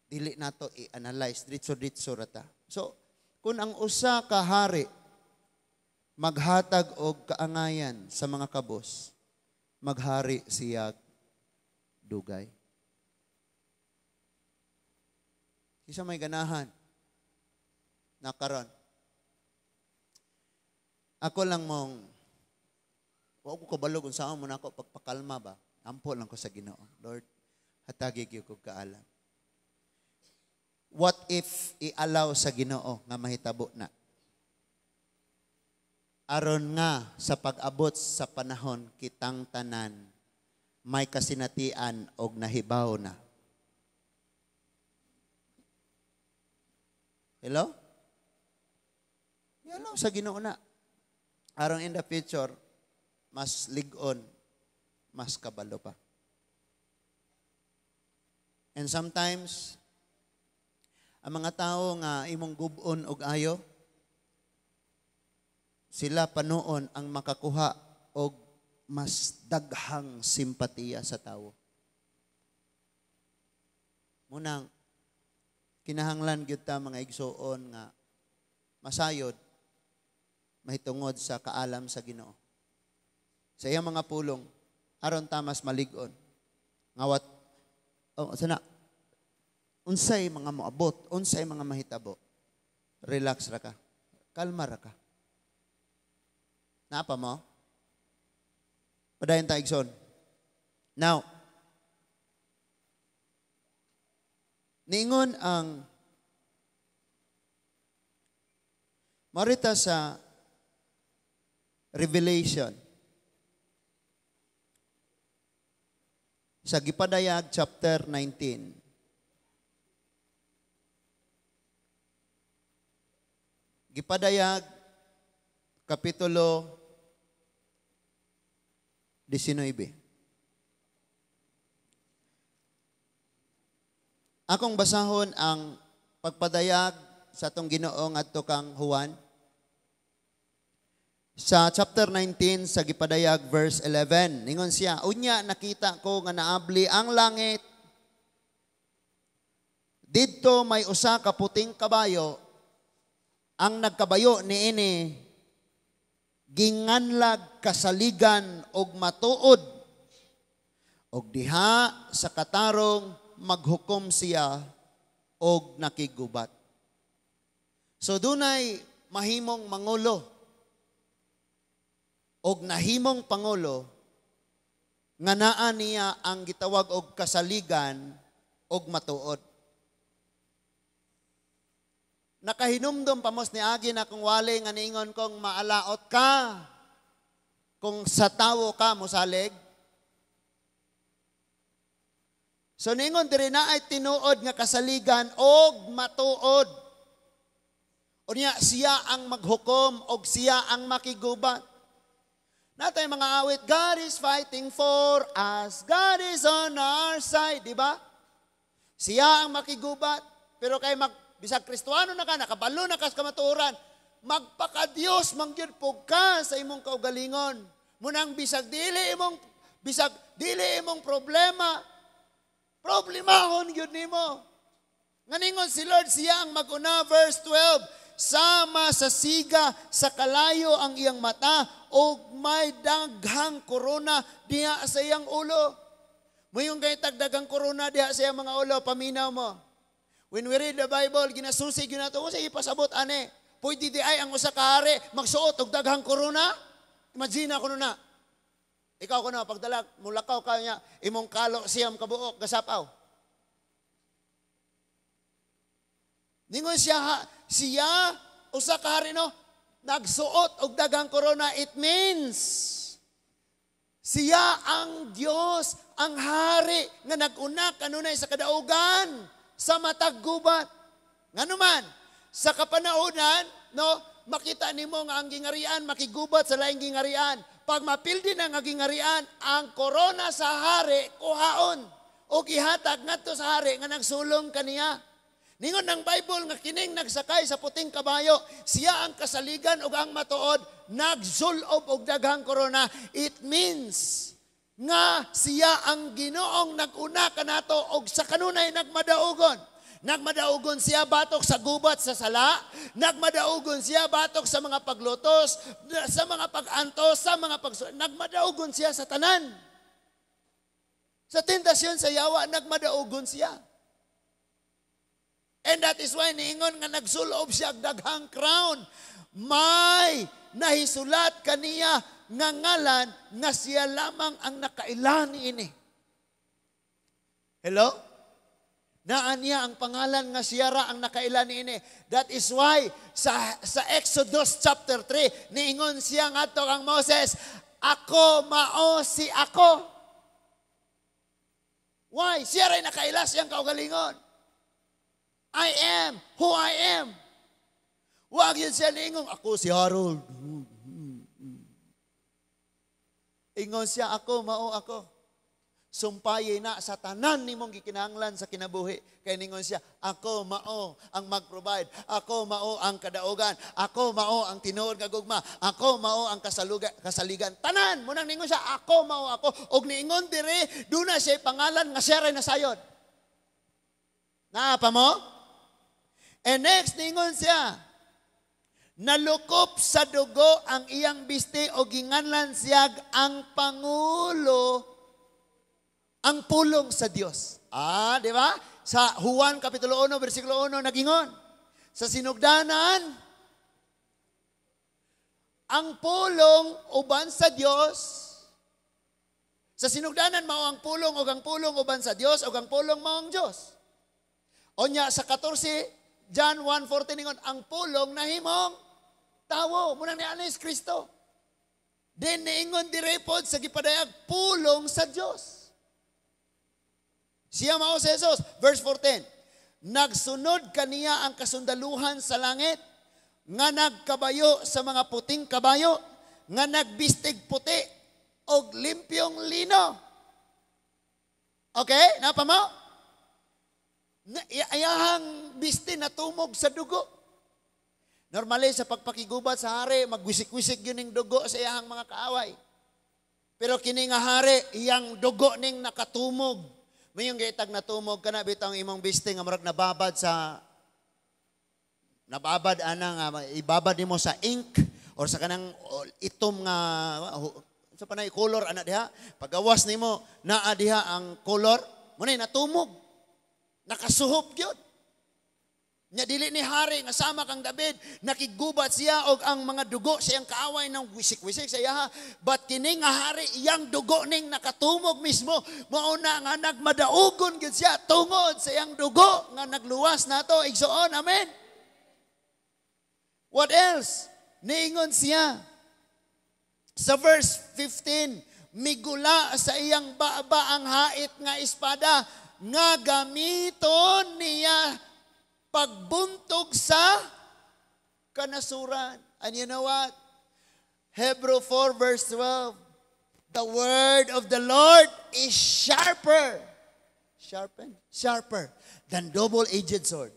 Dili nato i-analyze, ditso-ditso ra ta. So kung ang usa ka hari maghatag og kaangayan sa mga kabos, maghari siyag dugay. Kisa may ganahan na karon. Ako lang mong wa ko kabalog unsaon mo nako pagpakalma ba. Ampo lang ko sa Ginoo. Lord, Tagi gyud kog kaalam. What if i-allow sa Ginoo nga mahitabo na? Aron nga sa pag-abot sa panahon, kitang tanan may kasinatian og nahibaw na. Hello? I-allow sa Ginoo na. Aron in the future, mas lig-on, mas kabalo pa. And sometimes, ang mga tao nga imong gub-on og ayo, sila panuon ang makakuha og mas daghang simpatiya sa tawo. Munang kinahanglan gyud ta, mga igsuon, nga masayod mahitungod sa kaalam sa Ginoo, sa iyang mga pulong, aron ta mas malig-on. Ngawat oh, sana unsay mga moabot, unsay mga mahitabo. Relax ra ka. Kalma ra ka. Napa mo? Padayon ta, igsoon. Now, niingon ang marita sa Revelation, sa Gipadayag chapter 19. Gipadayag kapitulo 19. Akong basahon ang pagpadayag sa atong Ginoo ngadto kang Juan. Sa chapter 19 sa Gipadayag, verse 11, ningon siya, "Unya nakita ko nga naabli ang langit. Didto may usa ka puting kabayo, ang nagkabayo niini ginganlag kasaligan og matuod, og diha sa katarong maghukom siya og nakigubat." So dunay mahimong mangulo og nahimong pangulo nga naa niya ang gitawag og kasaligan og matuod. Nakahinumdum pamos ni agi na kung wali nga niingon kong maalaot ka kung sa tawo ka mosalig. So ningon diri na ay tinuod nga kasaligan og matuod. Unya siya ang maghukom og siya ang makigubat. Natay mga awit, "God is fighting for us, God is on our side," di ba? Siya ang makigubat. Pero kay bisag Kristuano na ka, nakabalo na ka sa kamatuoran, magpakadiyos mangyud pug ka sa imong kaugalingon. Munang bisag dili imong problema, problemahon gyud nimo. Nganingon si Lord, siya ang maguna, verse 12, "Sama sa siga sa kalayo ang iyang mata ug may daghang korona diha sa iyang ulo." Moingon kay tagdaghang korona diha sa iyang mga ulo, paminaw mo. When we read the Bible, ginasusi gyud nato sa ipasabot ane. Pwede di ay ang usa ka hari magsuot og daghang korona? Imagine ako na. Ikaw ko na pagdala mulakaw ka niya, imong kalo siyam kabuok gasapaw. Ningon siya, siya usa ka hari, no, nagsuot og daghang korona. It means siya ang Dios, ang hari nga nag-una kanunay sa kadaugan sa matag gubat. Nganuman sa kapanahonan, no, makita nimo nga ang gingarian makigubat sa laing gingarian. Pag mapildi na nga gingarian, ang korona sa hari kuhaon o gihatag ngadto sa hari nga nagsulong kaniya. Ningon ng Bible nga kining nagsakay sa puting kabayo, siya ang kasaligan ug ang matuod, nagsulob og daghang korona. It means nga siya ang Ginoong nag-una kanato og sa kanunay nagmadaugon. Nagmadaugon siya batok sa gubat sa sala, nagmadaugon siya batok sa mga paglutos, sa mga pag-antos, sa mga nagmadaugon siya sa tanan. Sa tentasyon sa yawa, nagmadaugon siya. And that is why niingon nga nagsulob siya og daghang crown. May nahisulat kaniya nga ngalan nga siya lamang ang nakaila niini. Hello? Naa niya ang pangalan nga siya ra ang nakaila niini. That is why sa Exodus chapter 3, niingon siya ngadto kang Moses, "Ako mao si ako." Why? Siya ray nakaila siyang kaugalingon. "I am who I am." Wa gyud siya niingon, "Ako si Harold." Ingon siya, "Ako mao ako." Sumpayi na sa tanan nimong gikinahanglan sa kinabuhi. Kay ningon siya, "Ako mao ang mag-provide. Ako mao ang kadaugan. Ako mao ang tinuod nga gugma. Ako mao ang kasaligan." Tanan, munang ningon siya, "Ako mao ako." Og niingon dire, duna siya pangalan nga siya ray nasayod. Naa pa mo? And next, ningon siya, nalukop sa dugo ang iyang bisti o ginganlan siya ang Pangulo, ang Pulong sa Dios. Ah, di ba? Sa Juan Kapitulo 1, versikulo 1, nagingon. Sa sinugdanan, ang pulong uban sa Dios. Sa sinugdanan mao ang Pulong ug ang Pulong uban sa Dios ug ang Pulong mao ang Dios. Onya sa 14, John 1:14 ningon, ang Pulong nahimong tawo, munang ni anis Kristo. Then niingon dire pod sa gipadayag, Pulong sa Dios. Siya mao si Jesus. Verse 14. Nagsunod kaniya ang kasundaluhan sa langit nga nagkabayo sa mga puting kabayo nga nagbistig puti og limpyong lino. Okay? Napa mo? Iyahang bisti natumog sa dugo. Normally, sa pagpakigubat sa hari, magwisik-wisik yun yung dugo sa iyahang mga kaaway. Pero kini nga hari, iyang dugo ning nakatumog. May yung gaitag natumog kana bitang imong bisti nga murag nababad sa nababad ana nga ibabad nimo sa ink or sa kanang itom nga sa panay color ana diha, pagawas nimo naa diha ang color mo natumog, nakasuhop gyud. Nya dili ni hari nga sama kang David, nakigubat siya og ang mga dugo sa iyang kaaway nang wisik-wisik sa iya. But kini nga hari, iyang dugo ning nakatumog mismo. Mao na nga nagmadaugon gyud siya tungod sa iyang dugo nga nagluwas nato, igsoon. Amen. What else? Niingon siya sa verse 15, migula sa iyang baba ang hait nga espada nga gamiton niya pagbuntog sa kanasuran. And you know what? Hebrew 4 verse 12. The word of the Lord is sharper. Sharpen? Sharper than double-edged sword.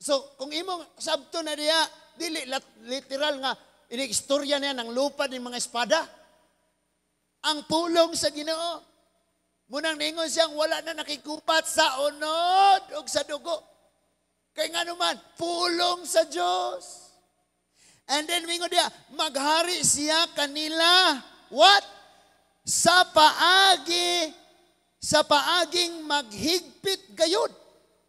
So, kung imong sabto na diya, dili literal nga ini-istorya niya ng lupad ng mga espada. Ang pulong sa Ginoo. Munang ningon siyang wala na nakikupat sa unod o sa dugo. Kay nga naman, pulong sa Diyos. And then mingon diya, maghari siya kanila. What? Sa paaging maghigpit gayud.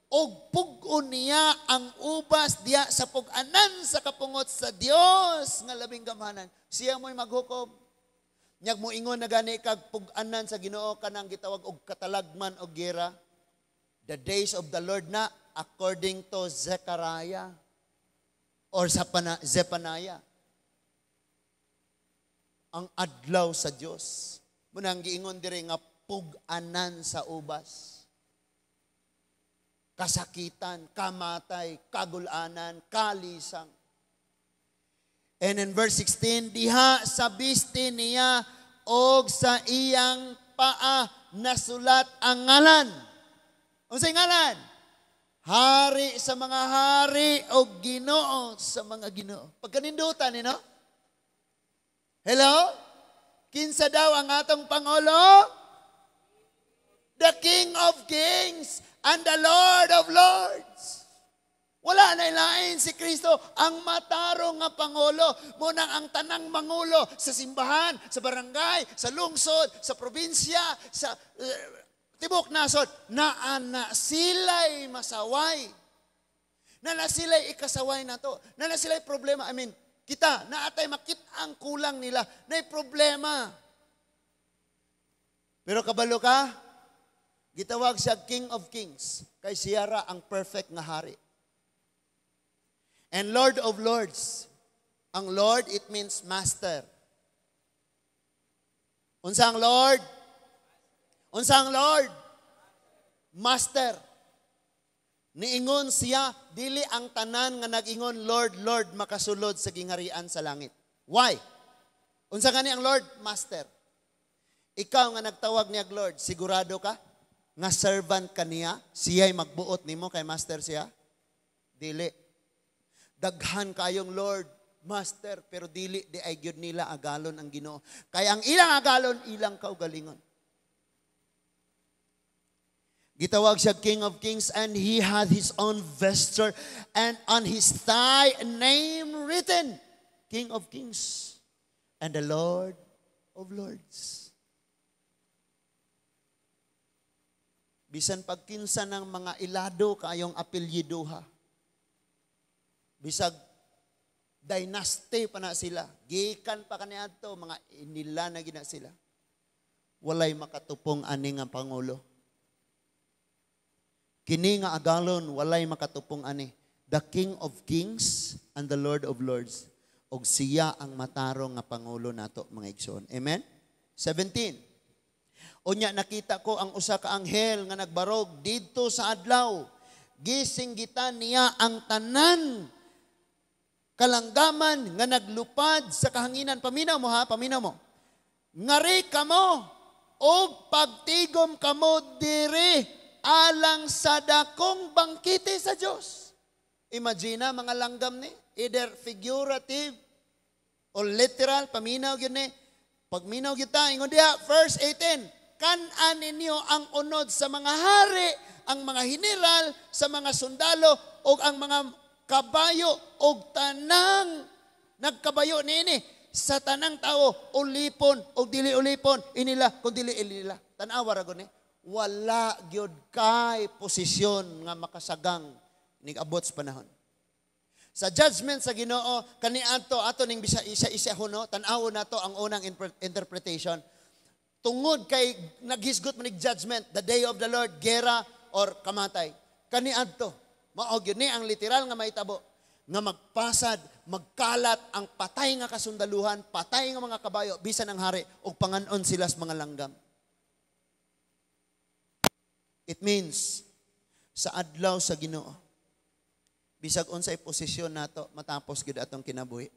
Og pug-on niya ang ubas diya sa pug-anan sa kapungot sa Dios nga labing gamhanan. Siya mo'y maghukom. Nyag mo ingon na gani kag pug-anan sa Ginoo kanang gitawag og katalagman og gera. The days of the Lord na according to Zechariah or sa Zephaniah. Ang adlaw sa Dios. Munang giingon diri nga pug-anan sa ubas. Kasakitan, kamatay, kagulanan, kalisang. And in verse 16, diha sa bisti niya og sa iyang paa nasulat ang ngalan. Unsay ngalan? Hari sa mga hari og Ginoo sa mga ginoo. Pagkanindutan ni no? Hello? Kinsa daw ang atong pangulo? The King of Kings and the Lord of Lords. Wala na ilain si Kristo ang matarong nga pangulo. Munang ang tanang mangulo sa simbahan, sa barangay, sa lungsod, sa probinsya, sa tibok nasod, naa na sila'y masaway. Na na sila'y ikasaway na to. Na na sila'y problema. I mean, kita, naatay makita ang kulang nila, na problema. Pero kabalo ka, gitawag siya King of Kings, kay siya ra ang perfect nga hari. And Lord of Lords. Ang Lord, it means master. Unsa ang Lord? Unsa ang Lord? Master. Niingon siya, dili ang tanan nga nag-ingon, "Lord, Lord," makasulod sa gingharian sa langit. Why? Unsa gani ang Lord? Master. Ikaw nga nagtawag niya Lord, sigurado ka nga servant ka niya, siya'y magbuot nimo kay master siya? Dili. Daghan kayong Lord, Master, pero dili diay gyud nila agalon ang Ginoo. Kay ang ilang agalon, ilang kaugalingon. Gitawag siya King of Kings, and he had his own vesture and on his thigh a name written, King of Kings and the Lord of Lords. Bisan pagkinsa ng mga ilado kayong apelyiduha. Bisag dynasty pa na sila. Gikan pa kaniadto, mga inila na gina sila. Walay makatupong ani nga pangulo. Kini nga agalon, walay makatupong ani. The King of Kings and the Lord of Lords. Og siya ang matarong nga pangulo nato, mga igsoon. Amen? 17. Unya nakita ko ang usa ka anghel nga nagbarog didto sa adlaw. Gisinggitan niya ang tanan kalanggaman nga naglupad sa kahanginan. Paminaw mo ha, paminaw mo. Ngari kamo og pagtigom kamo diri alang sa dakong bangkite sa Dios. Imagine na mga langgam ni, either figurative or literal, paminaw gyud ni. Pagminaw gyud ta, ingon diha, verse 18, kan-an ninyo ang unod sa mga hari, ang mga general, sa mga sundalo, o ang mga kabayo, og tanang nagkabayo niini sa tanang tao, ulipon o dili ulipon, inila kung dili inila. Tan-awa ra gud ni. Wala gyud kay posisyon nga makasagang nig-abot sa panahon. Sa judgment sa Ginoo kaniadto ato ning bisa isa-isa huno, tan-awon nato ang unang interpretation. Tungod kay naghisgot man judgment, the day of the Lord, gera or kamatay. Kaniadto, mao gyud ni ang literal nga mahitabo nga magpasad, magkalat ang patay nga kasundaluhan, patay nga mga kabayo bisan ang hari ug panganon sila sa mga langgam. It means sa adlaw sa Ginoo, bisag unsay posisyon nato, matapos gyud atong kinabuhi.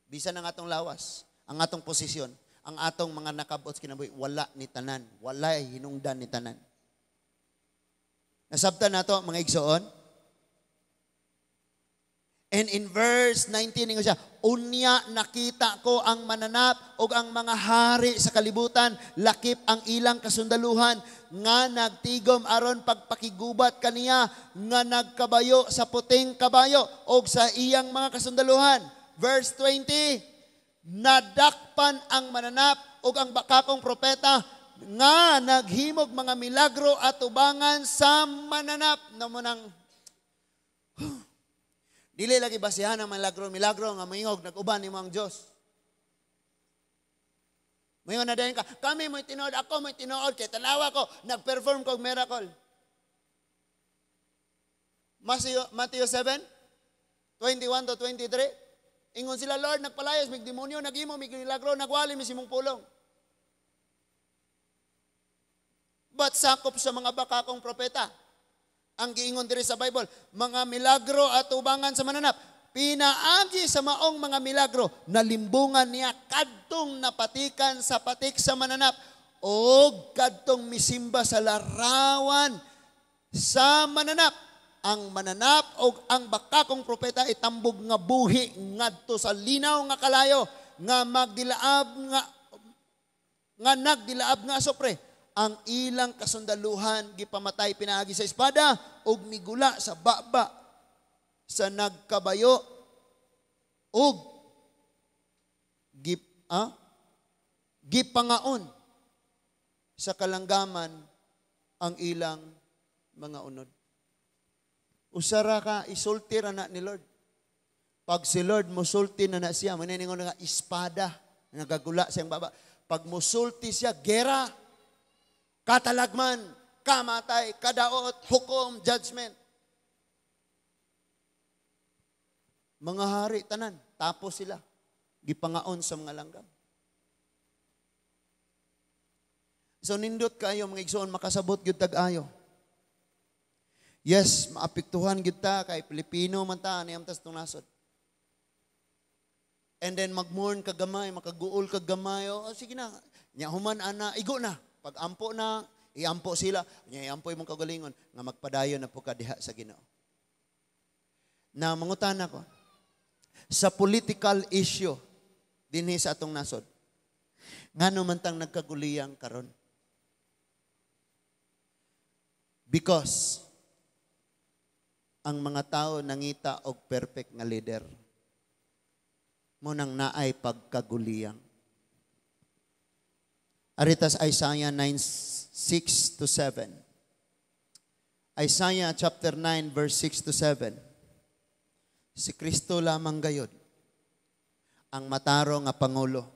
Bisan ang atong lawas, ang atong posisyon, ang atong mga nakabot sa kinabuhi, wala ni tanan, walay hinungdan ni tanan. Nasabtan nato, mga igsoon? And in verse 19, ingon siya, unya nakita ko ang mananap og ang mga hari sa kalibutan, lakip ang ilang kasundaluhan, nga nagtigom aron pagpakigubat kaniya, nga nagkabayo sa puting kabayo, og sa iyang mga kasundaluhan. Verse 20, nadakpan ang mananap og ang bakakong propeta, nga naghimog mga milagro at ubangan sa mananap. Namunang, dili lagi basihan ang milagro, milagro nga moingog nag-uban nimo ang Dios. Moingon na dayon ka, kami mo'y tinuod, ako mo'y tinuod, kay tanawa ko, nag-perform kog miracle. Matthew 7, 21 to 23, ingon sila, Lord, nagpalayas, mig demonyo, naghimo, mig milagro, nagwali, mi simong pulong. But sakop sa mga bakakong propeta. Ang giingon diri sa Bible, mga milagro at ubangan sa mananap. Pinaagi sa maong mga milagro, nalimbungan niya kadtong napatikan sa patik sa mananap og kadtong misimba sa larawan sa mananap. Ang mananap og ang bakakong propeta itambog nga buhi ngadto sa linaw nga kalayo nga magdilaab nga nga nagdilaab nga asopre. Ang ilang kasundaluhan gipamatay pinaagi sa espada og migula sa baba sa nagkabayo og gipangaon sa kalanggaman ang ilang mga unod. Usara ka isulti ra na ni Lord. Pag si Lord musulti na na siya, maningon nga espada nagagula siyang baba. Pag musulti siya, gera. Katalagman, kamatay, kadaot, hukom, judgment. Mga hari tanan, tapos sila. Gipangaon sa mga langgam. So nindot kayo mga igsoon, makasabot gyud tag-ayo. Yes, maapektuhan gyud ta kay Pilipino man ta niyam tas tong nasod. And then magmourn ka gamay, makaguol ka gamay, oh, sige na. Nya human ana, igo na. Pag ampo na, iampo sila, nya iampo imong kagalingon nga magpadayon na po ka diha sa Ginoo. Na mangutan ako sa political issue dinhi sa atong nasod. Ngano man tang nagkaguliyang karon? Because ang mga tao nangita og perfect nga leader. Mo nang naay pagkaguliyang. Aritas Isaiah 9:6-7. Isaiah chapter 9 verse 6 to 7. Si Kristo lamang gayod ang mataro nga pangulo.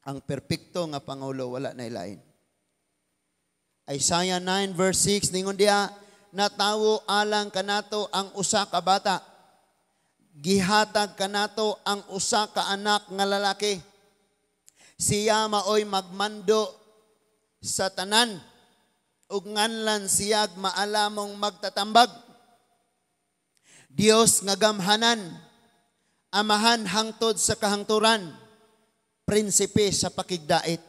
Ang perpekto nga pangulo, wala na ilain. Isaiah 9 verse 6 ningon diha, natawo alang kanato ang usa ka bata, gihatag kanato ang usa ka anak nga lalaki. Siya maoy magmando sa tanan ug nganlan siyag maalamong magtatambag. Dios nga gamhanan, amahan hangtod sa kahangturan, prinsipe sa pakigdait.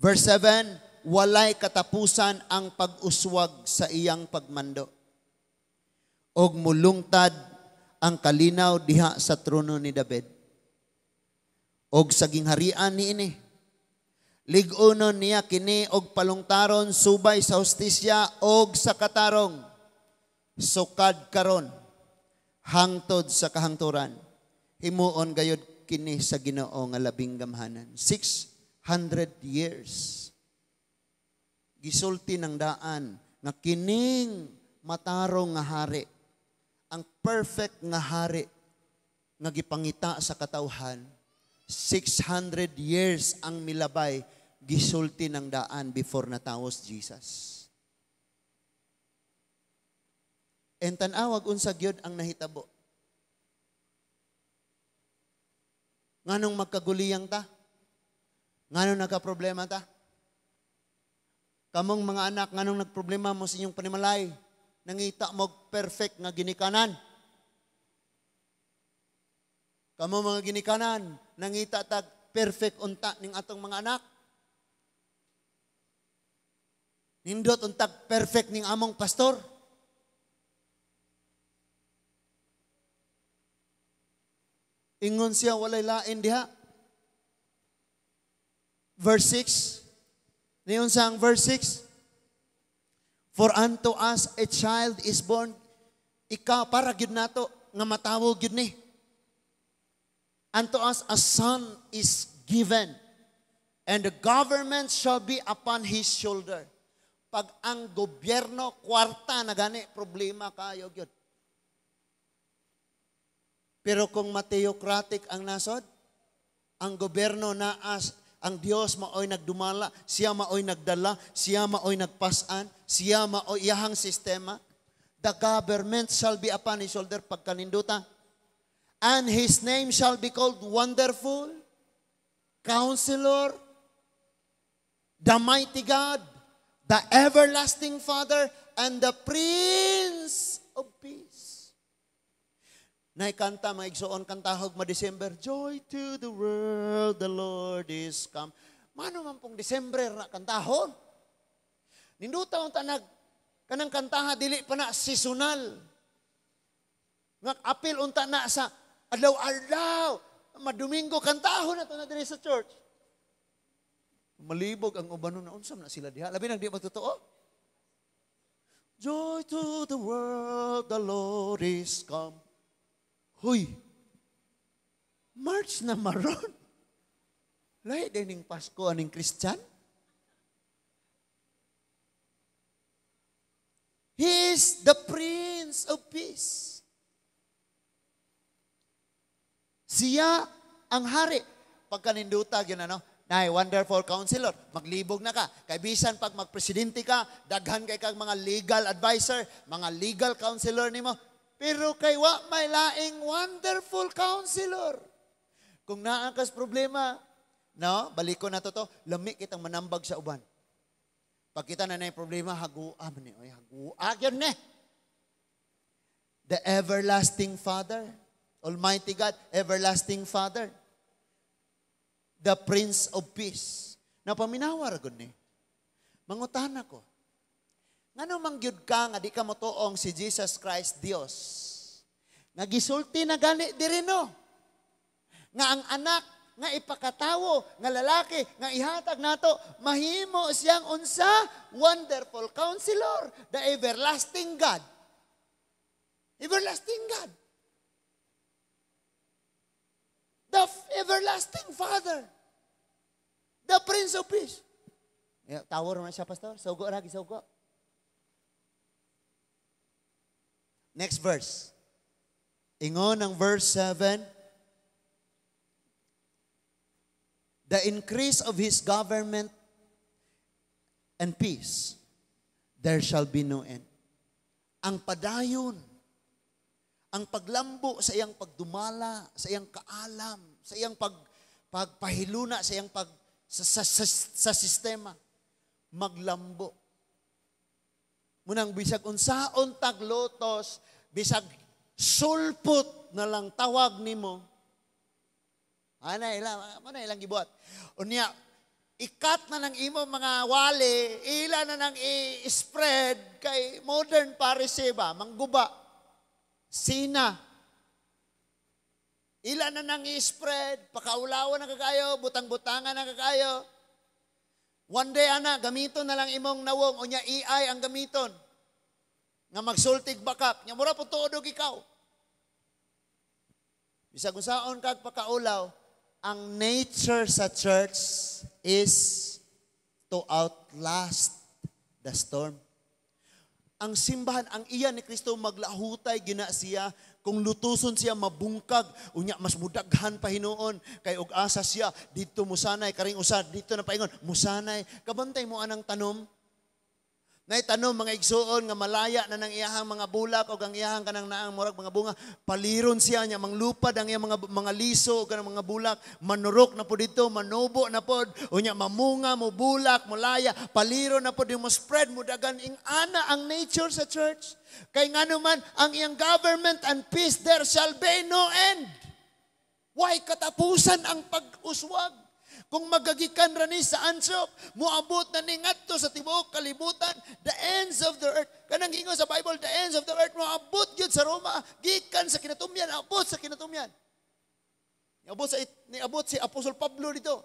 Verse 7, walay katapusan ang pag-uswag sa iyang pagmando. Og mulungtad ang kalinaw diha sa trono ni David. Og sa gingharian niini. Lig-unon niya kini og palungtaron subay sa hustisya og sa katarong. Sukad karon hangtod sa kahangturan. Himuon gayod kini sa Ginoo nga labing gamhanan. 600 years. Gisulti ng daan nga kining matarong nga hari, ang perfect nga hari nga gipangita sa katawhan, 600 years ang milabay gisulti ng daan before natawos Jesus. En tan-awag unsa gyud ang nahitabo. Nganong magkaguliyang ta? Nganong nagka-problema ta? Kamong mga anak, nganong nagproblema mo sa inyong panimalay? Nangita mo perfect nga ginikanan. Kamo mga ginikanan, nangita tag perfect unta ning atong mga anak. Nindot untag perfect ning among pastor. Ingon siya walay lain diha. Verse 6. Niyon sa ang verse 6. For unto us a child is born. Ikaw para gyud nato nga matawo gyud ni. Unto us a son is given, and the government shall be upon his shoulder. Pag ang gobyerno kwarta na gani, problema kayo gyud. Pero kung mateocratic ang nasod, ang gobyerno naas, ang Dios maoy nagdumala, siya maoy nagdala, siya maoy nagpasan, siya maoy iyahang sistema. The government shall be upon his shoulder pagkaninduta. And his name shall be called Wonderful, Counselor, the Mighty God, the Everlasting Father, and the Prince of Peace. Naikanta, mga igsoon, kantahog ma-December, Joy to the world, the Lord is come. Mano man pong December na kantahon? Ninduta ang tanag, kanang kantaha, dili pa na seasonal. Nga apil unta na sa adlaw-adlaw, madomingo, kantahon na ito na diri sa church. Malibog ang uban na unsam na sila diha. Labi nang di matotoo. Joy to the world, the Lord is come. Huy, March na maron. Lahi din ning Pasko aning Christian. He is the Prince of Peace. Siya ang hari. Pagkaninduta, yun ano, Nay wonderful counselor, maglibog na ka. Kay bisan pag magpresidente ka, daghan kay kag mga legal advisor, mga legal counselor nimo. Pero kay wa may laing wonderful counselor. Kung naa kas problema, no, balik ko na to, lami kitang manambag sa uban. Pag kita na problema, hagua man ni, oy, hagua gyud ni. The everlasting Father, Almighty God, everlasting Father, the Prince of Peace. Napaminawa ra gud ni. Mangutana ko. Ngano man gyud ka nga di ka motuong si Jesus Christ Dios? Nga gisulti na gani diri, no? Nga ang anak nga ipakatawo nga lalaki nga ihatag nato, mahimo siyang unsa? Wonderful Counselor, the everlasting God. Everlasting God. The everlasting Father. The Prince of Peace. Yeah, tawar man siya, Pastor. Sugo ra, gisugo. Next verse. Ingon ang verse 7, "The increase of his government and peace, there shall be no end." Ang padayon, ang paglambo sa iyang pagdumala, sa iyang kaalam, sa iyang pagpahiluna, sa iyang pag, sa sistema, maglambo. Munang bisag unsaon taglotos, bisag sulpot na lang tawag nimo. Ana ila, mo na ilang gibuhat. Unya, ikat na ng imo mga wali, ila na nang i-spread kay modern Pharisee ba, mangguba. Sina. Ila na nang i-spread, pakaulawan na kakayo, butang-butangan na kakayo. One day, ana, gamiton na lang imong nawong, unya AI ang gamiton. Nga magsultig bakak, nya mura po tuod og ikaw. Bisag unsaon kag pakaulaw, ang nature sa church is to outlast the storm. Ang simbahan, ang iya ni Kristo, maglahutay gina siya. Kung lutuson siya, mabungkag. Unya, mas mudaghan pa hinuon. Kay og asa siya, dito musanay, karing usa, dito na paingon, musanay. Kabantay mo anang tanom. Nay tanom, mga igsuon, nga malaya na nang iyahang mga bulak o ang iyahang kanang naang murag mga bunga, paliron siya niya, manglupad ang iyang mga liso o kanang mga bulak, manurok na po dito, manubo na pod, unya mamunga, mo bulak, mulaya, paliron na pod, yung mo spread, mo dagan ing ana ang nature sa church. Kay ngano man ang iyang government and peace, there shall be no end. Why katapusan ang pag-uswag? Kung magagikan ra ni sa Antioch, moabot na ni ngadto sa tibuok kalibutan, the ends of the earth. Kanang ingon sa Bible, the ends of the earth, moabot gyud sa Roma, gikan sa kinatumyan, abot sa kinatumyan. Niabot si Apostol Pablo dito.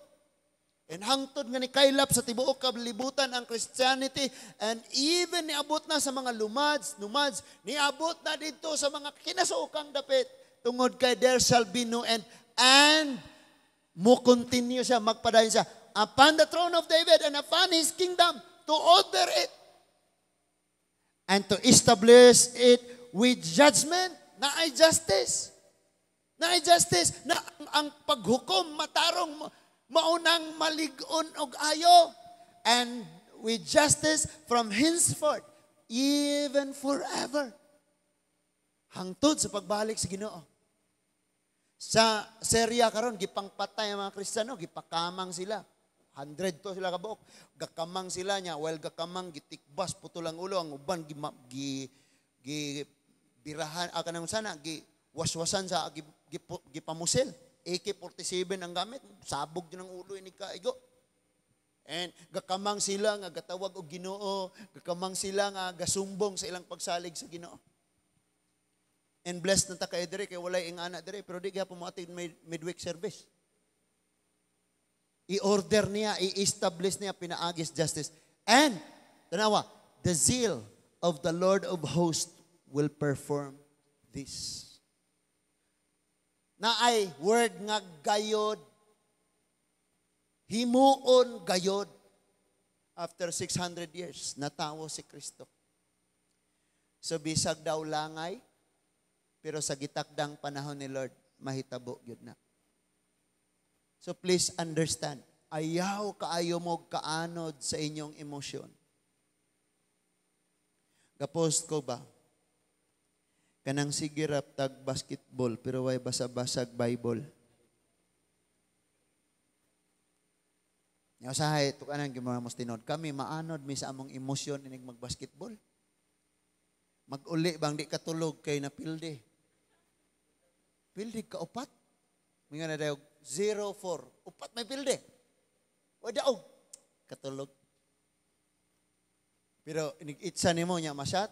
And hangtod nga ni kaylap sa tibuok kalibutan ang Christianity, and even niabot na sa mga lumads, nomads, niabot na dito sa mga kinasukang dapit, tungod kay there shall be no end. And mo continue siya, magpadayon siya upon the throne of David and upon his kingdom, to order it and to establish it with judgment. Na ay justice. Na ay justice. Na ang paghukom matarong, maunang malig-on og ayo. And with justice from henceforth, even forever. Hangtod sa pagbalik sa Ginoo. Sa Syria karon gipangpatay ang mga Kristiyano, gipakamang sila. 100 to sila kabuok. Gakamang sila niya, while gakamang gitikbas putol ang ulo, ang uban gi, gi, gi birahan kanang sana gi waswasan sa gi, gi, gipamusil. AK-47 ang gamit, sabog din ang ulo ini kaigo. And gakamang sila nga gatawag og Ginoo, gakamang sila nga gasumbong sa ilang pagsalig sa Ginoo. And blessed na ta kay diri kay walay ingana diri, pero di gyapon mo ating midweek service. I-order niya, i-establish niya pinaagis justice. And tanawa, the zeal of the Lord of hosts will perform this. Na ay word nga gayod, himuon gayod. After 600 years, natawo si Kristo. So bisag daw langay, pero sa gitakdang panahon ni Lord, mahitabo gyud na. So please understand, Ayaw kaayo mo kaanod sa inyong emosyon. Gapost ko ba? Kanang sige rap tag basketball pero way basa-basag Bible. Nya usahay tukanan gyud mga mustinod. Kami maanod mi sa among emosyon inig magbasketball. Mag-uli bang di katulog kay napildi. Pildi ka upat. Mingon na dayo 0-4. Upat may pildi. O daog katulog. Pero inig itsa nimo nya masyat.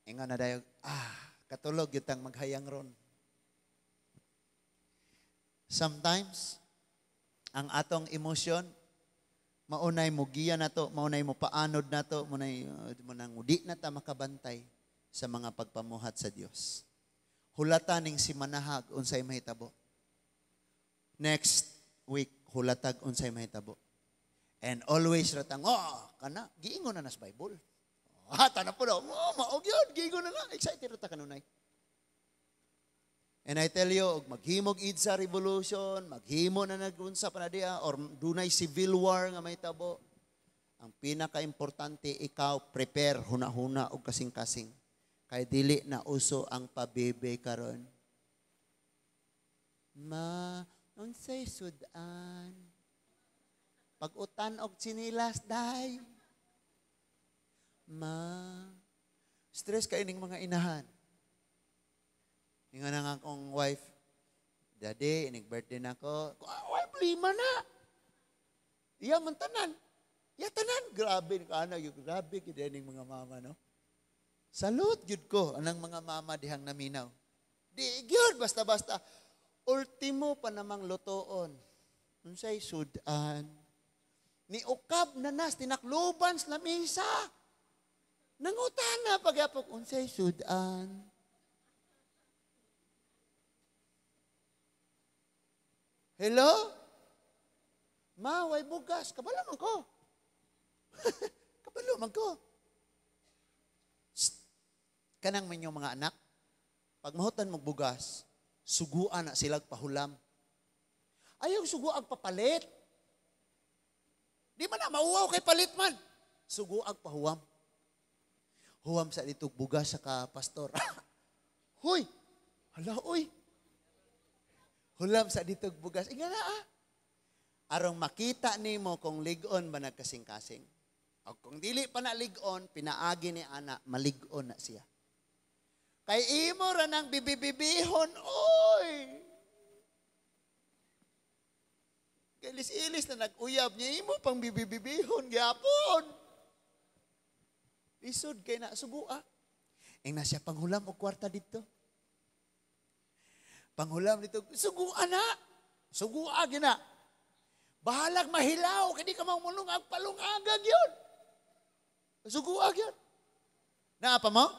Ingon na dayo katulog gyud tang maghayang ron. Sometimes ang atong emosyon maunay mo giya nato, maunay mo paanod nato, maunay mo nang di na ta makabantay sa mga pagpamuhat sa Dios. Hulata ning si manahag unsay mahitabo. Next week hulatag unsay mahitabo. And always ratang kana giingon na nas Bible. Tana po daw, mao gyud giingon na na. Excited ra ta kanunay. And I tell you, og maghimog EDSA revolution, maghimo na nagunsa pa na diha, or dunay civil war nga mahitabo, ang pinaka-importante, ikaw prepare, huna-huna og kasing-kasing. Kay dili na uso ang pabebe karon. Ma, unsay sudan? Pag-utan og tsinilas, day. Ma, stress kay ning mga inahan. Ingon na akong wife, "Daddy, inig birthday na ko." Ay, problema na. Iya man tanan. Iya tanan. Grabe, kana, grabe, gid ning mga mama, no? Salute gyud ko anang mga mama dihang naminaw. Di gyud basta-basta. Ultimo pa namang lutoon. Unsay sudan? Ni ukab na nas tinakluban sa lamisa. Nangutana pagyapok unsay sudan? Hello? Ma, way bugas. Kabalo man ko. Kabalo man ko. Shh. Kanang minyong mga anak, pag mahutan mong bugas, suguan na silag pahulam. Ayaw suguag papalit. Di man na mauwaw kay palit man. Suguag pahuwam. Huwam sa ditog bugas sa ka pastor. Huy! Hala, uy! Hulam sa ditog bugas. Inga na ah. Arong makita nimo kung lig-on ba nagkasing-kasing. O kung dili pa na lig-on, pinaagi ni ana, malig-on na siya. Kay imo ra nang bibibibihon, oy! Kailis-ilis na nag-uyab niya, imo pang bibibibihon, gyapon. Lisod kay na sugua. Ing na siya panghulam og kwarta dito. Panghulam dito, sugua na. Sugua gina. Bahalag mahilaw, kay di ka mamulong ang palungagag yun. Sugua yun. Naa pa mo?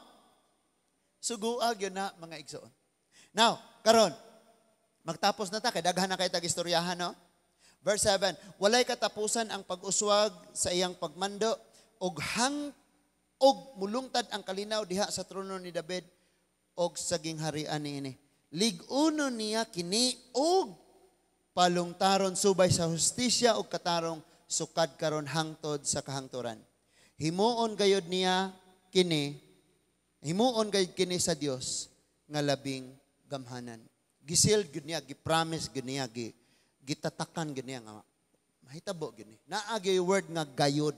Sugua yun na mga igsoon. Now, karon, magtapos na ta, kay daghan na kay tag-istoryahan, no? Verse 7, walay katapusan ang pag-uswag sa iyang pagmando, og hang og mulungtad ang kalinaw diha sa trono ni David og sa gingharian niini. Lig-uno niya kini og palungtaron subay sa hustisya og katarong sukad karon hangtod sa kahangturan. Himuon gayud niya kini, himuon gayud kini sa Dios nga labing gamhanan. Gisealed gyud niya, gi-promise gyud niya, gitatakan gyud niya nga mahitabo gyud ni. Naa gyud word nga gayud.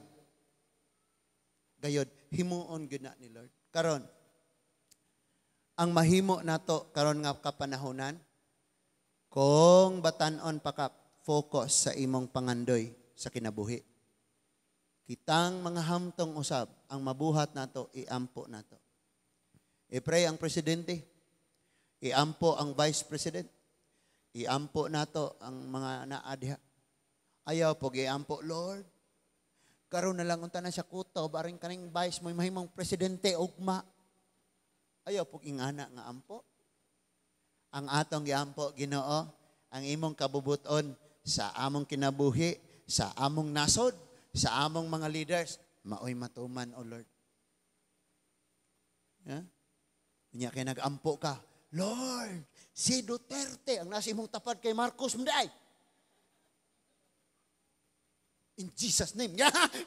Gayud himuon gyud na ni Lord. Karon ang mahimo nato karon nga kapanahonan, kung batan-on pa ka, focus sa imong pangandoy sa kinabuhi. Kitang mga hamtong usab, ang mabuhat nato, iampo nato. I-pray ang presidente, iampo ang vice president, iampo nato ang mga naa diha. Ayaw po iampo, Lord, karon na lang unta na siya kutob, aring kaning vice mo mahimong presidente ugma. Ayaw po ingana nga ampo. Ang atong giampo, Ginoo, ang imong kabubuton sa among kinabuhi, sa among nasod, sa among mga leaders, maoy matuman, O Lord. Yeah? Unya kay nag-ampo ka, Lord, si Duterte, ang nasa imong tapad kay Marcos, munday. In Jesus' name.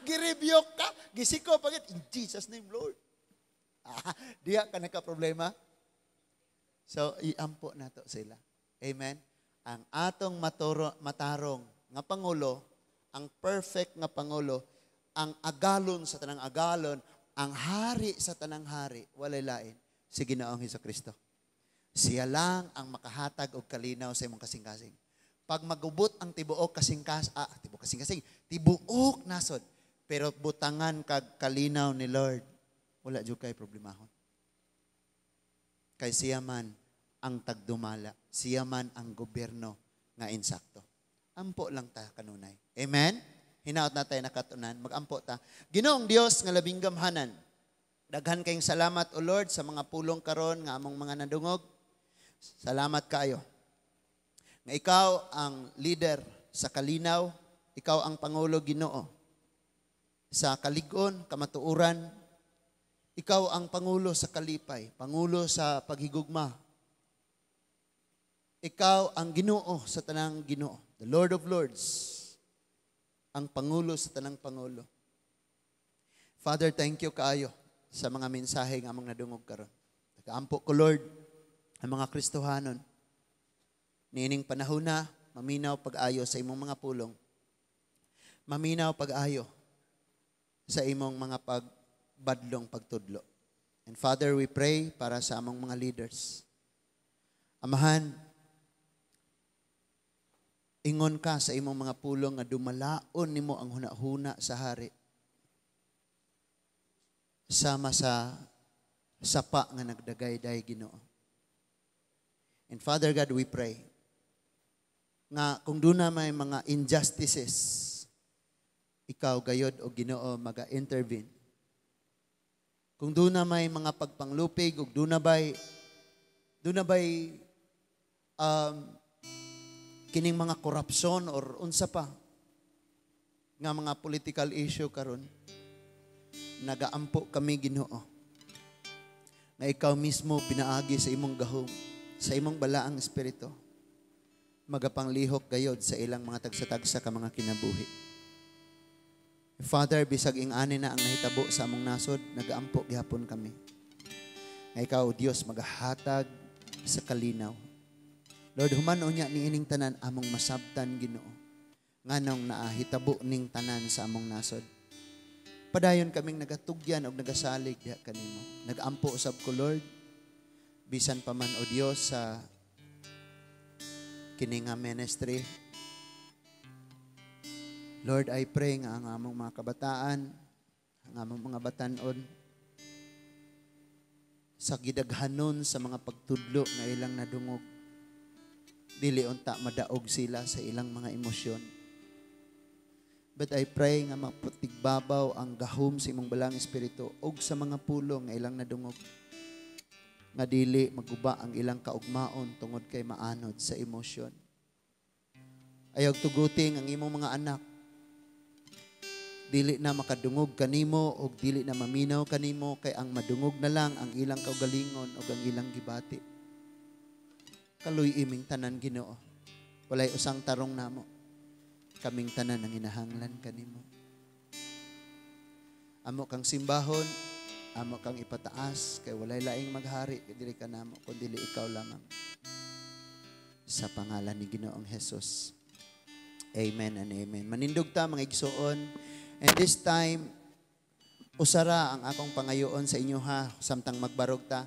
Gi-rebuke ka. Gisiko pagit. In Jesus' name, Lord. Ah, diha ka nagka-problema. So, iampo nato sila. Amen? Ang atong matarong nga pangulo, ang perfect nga pangulo, ang agalon sa tanang agalon, ang hari sa tanang hari, walay lain, si Ginoong Hesus Kristo. Siya lang ang makahatag og kalinaw sa imong kasing-kasing. Pag magubot ang tibuok kasing-kasing, tibuok nasod, pero butangan kag kalinaw ni Lord, wala jud kay problemahon. Kay siya man ang tagdumala, siya man ang gobyerno nga insakto. Ampo lang ta kanunay. Amen? Hinaot na tayo nakatunan, magampo ta. Ginoong Dios nga labing gamhanan, daghan kayong salamat, O Lord, sa mga pulong karon nga among mga nadungog. Salamat kaayo nga ikaw ang leader sa kalinaw, ikaw ang pangulo, Ginoo, sa kalig-on, kamatuoran, ikaw ang pangulo sa kalipay, pangulo sa paghigugma. Ikaw ang Ginoo sa tanang Ginoo, the Lord of Lords, ang pangulo sa tanang pangulo. Father, thank you kaayo sa mga mensahe nga among nadungog karon. Nagaampo ko, Lord, ang mga Kristohanon niining panahon na maminaw pag-ayo sa imong mga pulong. Maminaw pag-ayo sa imong mga pagbadlong pagtudlo. And Father, we pray para sa among mga leaders. Amahan, ingon ka sa imong mga pulong nga dumalaon nimo ang hunahuna sa hari sama sa sapa nga nagdagayday, Ginoo. And Father God, we pray nga kung duna may mga injustices, ikaw gayod o Ginoo maga-intervene. Kung duna may mga pagpanglupig ug duna bay kining mga korupsyon or unsa pa nga mga political issue karon, nagaampo kami, Ginoo, nga ikaw mismo pinaagi sa imong gahom, sa imong balaang espiritu, magapanglihok gayod sa ilang mga tagsa-tagsa ka mga kinabuhi. Father, bisag ing-ani na ang nahitabo sa among nasod, nagaampo gihapon kami nga ikaw, Dios, magahatag sa kalinaw. Lord, human unya niining tanan, among masabtan, Ginoo, nganong naahitabo ning tanan sa among nasod. Padayon kaming nagatugyan og nagasalig diha kanimo. Nagampo usab ko, Lord, bisan pa man, o Dios, sa kini nga ministry. Lord, I pray nga ang among mga kabataan, ang among mga batanon, sa gidaghanon sa mga pagtudlo nga ilang nadungog, dili unta madaog sila sa ilang mga emosyon. But I pray nga maputigbabaw ang gahom sa imong balaang espiritu og sa mga pulong nga ilang nadungog, nga dili maguba ang ilang kaugmaon tungod kay maanod sa emosyon. Ayaw tuguting ang imong mga anak dili na makadungog kanimo og dili na maminaw kanimo, kay ang madungog na lang ang ilang kaugalingon og ang ilang gibati. Kaluy iming tanan, Ginoo. Walay usang tarong namo. Kaming tanan ang inahanglan kanimo. Amo kang simbahon, amo kang ipataas, kay walay laing maghari dili ka namo kundi ikaw lamang. Sa pangalan ni Ginoong Jesus. Amen and amen. Manindog ta, mga igsuon. And this time, usara ang akong pangayoon sa inyo ha, samtang magbarog ta.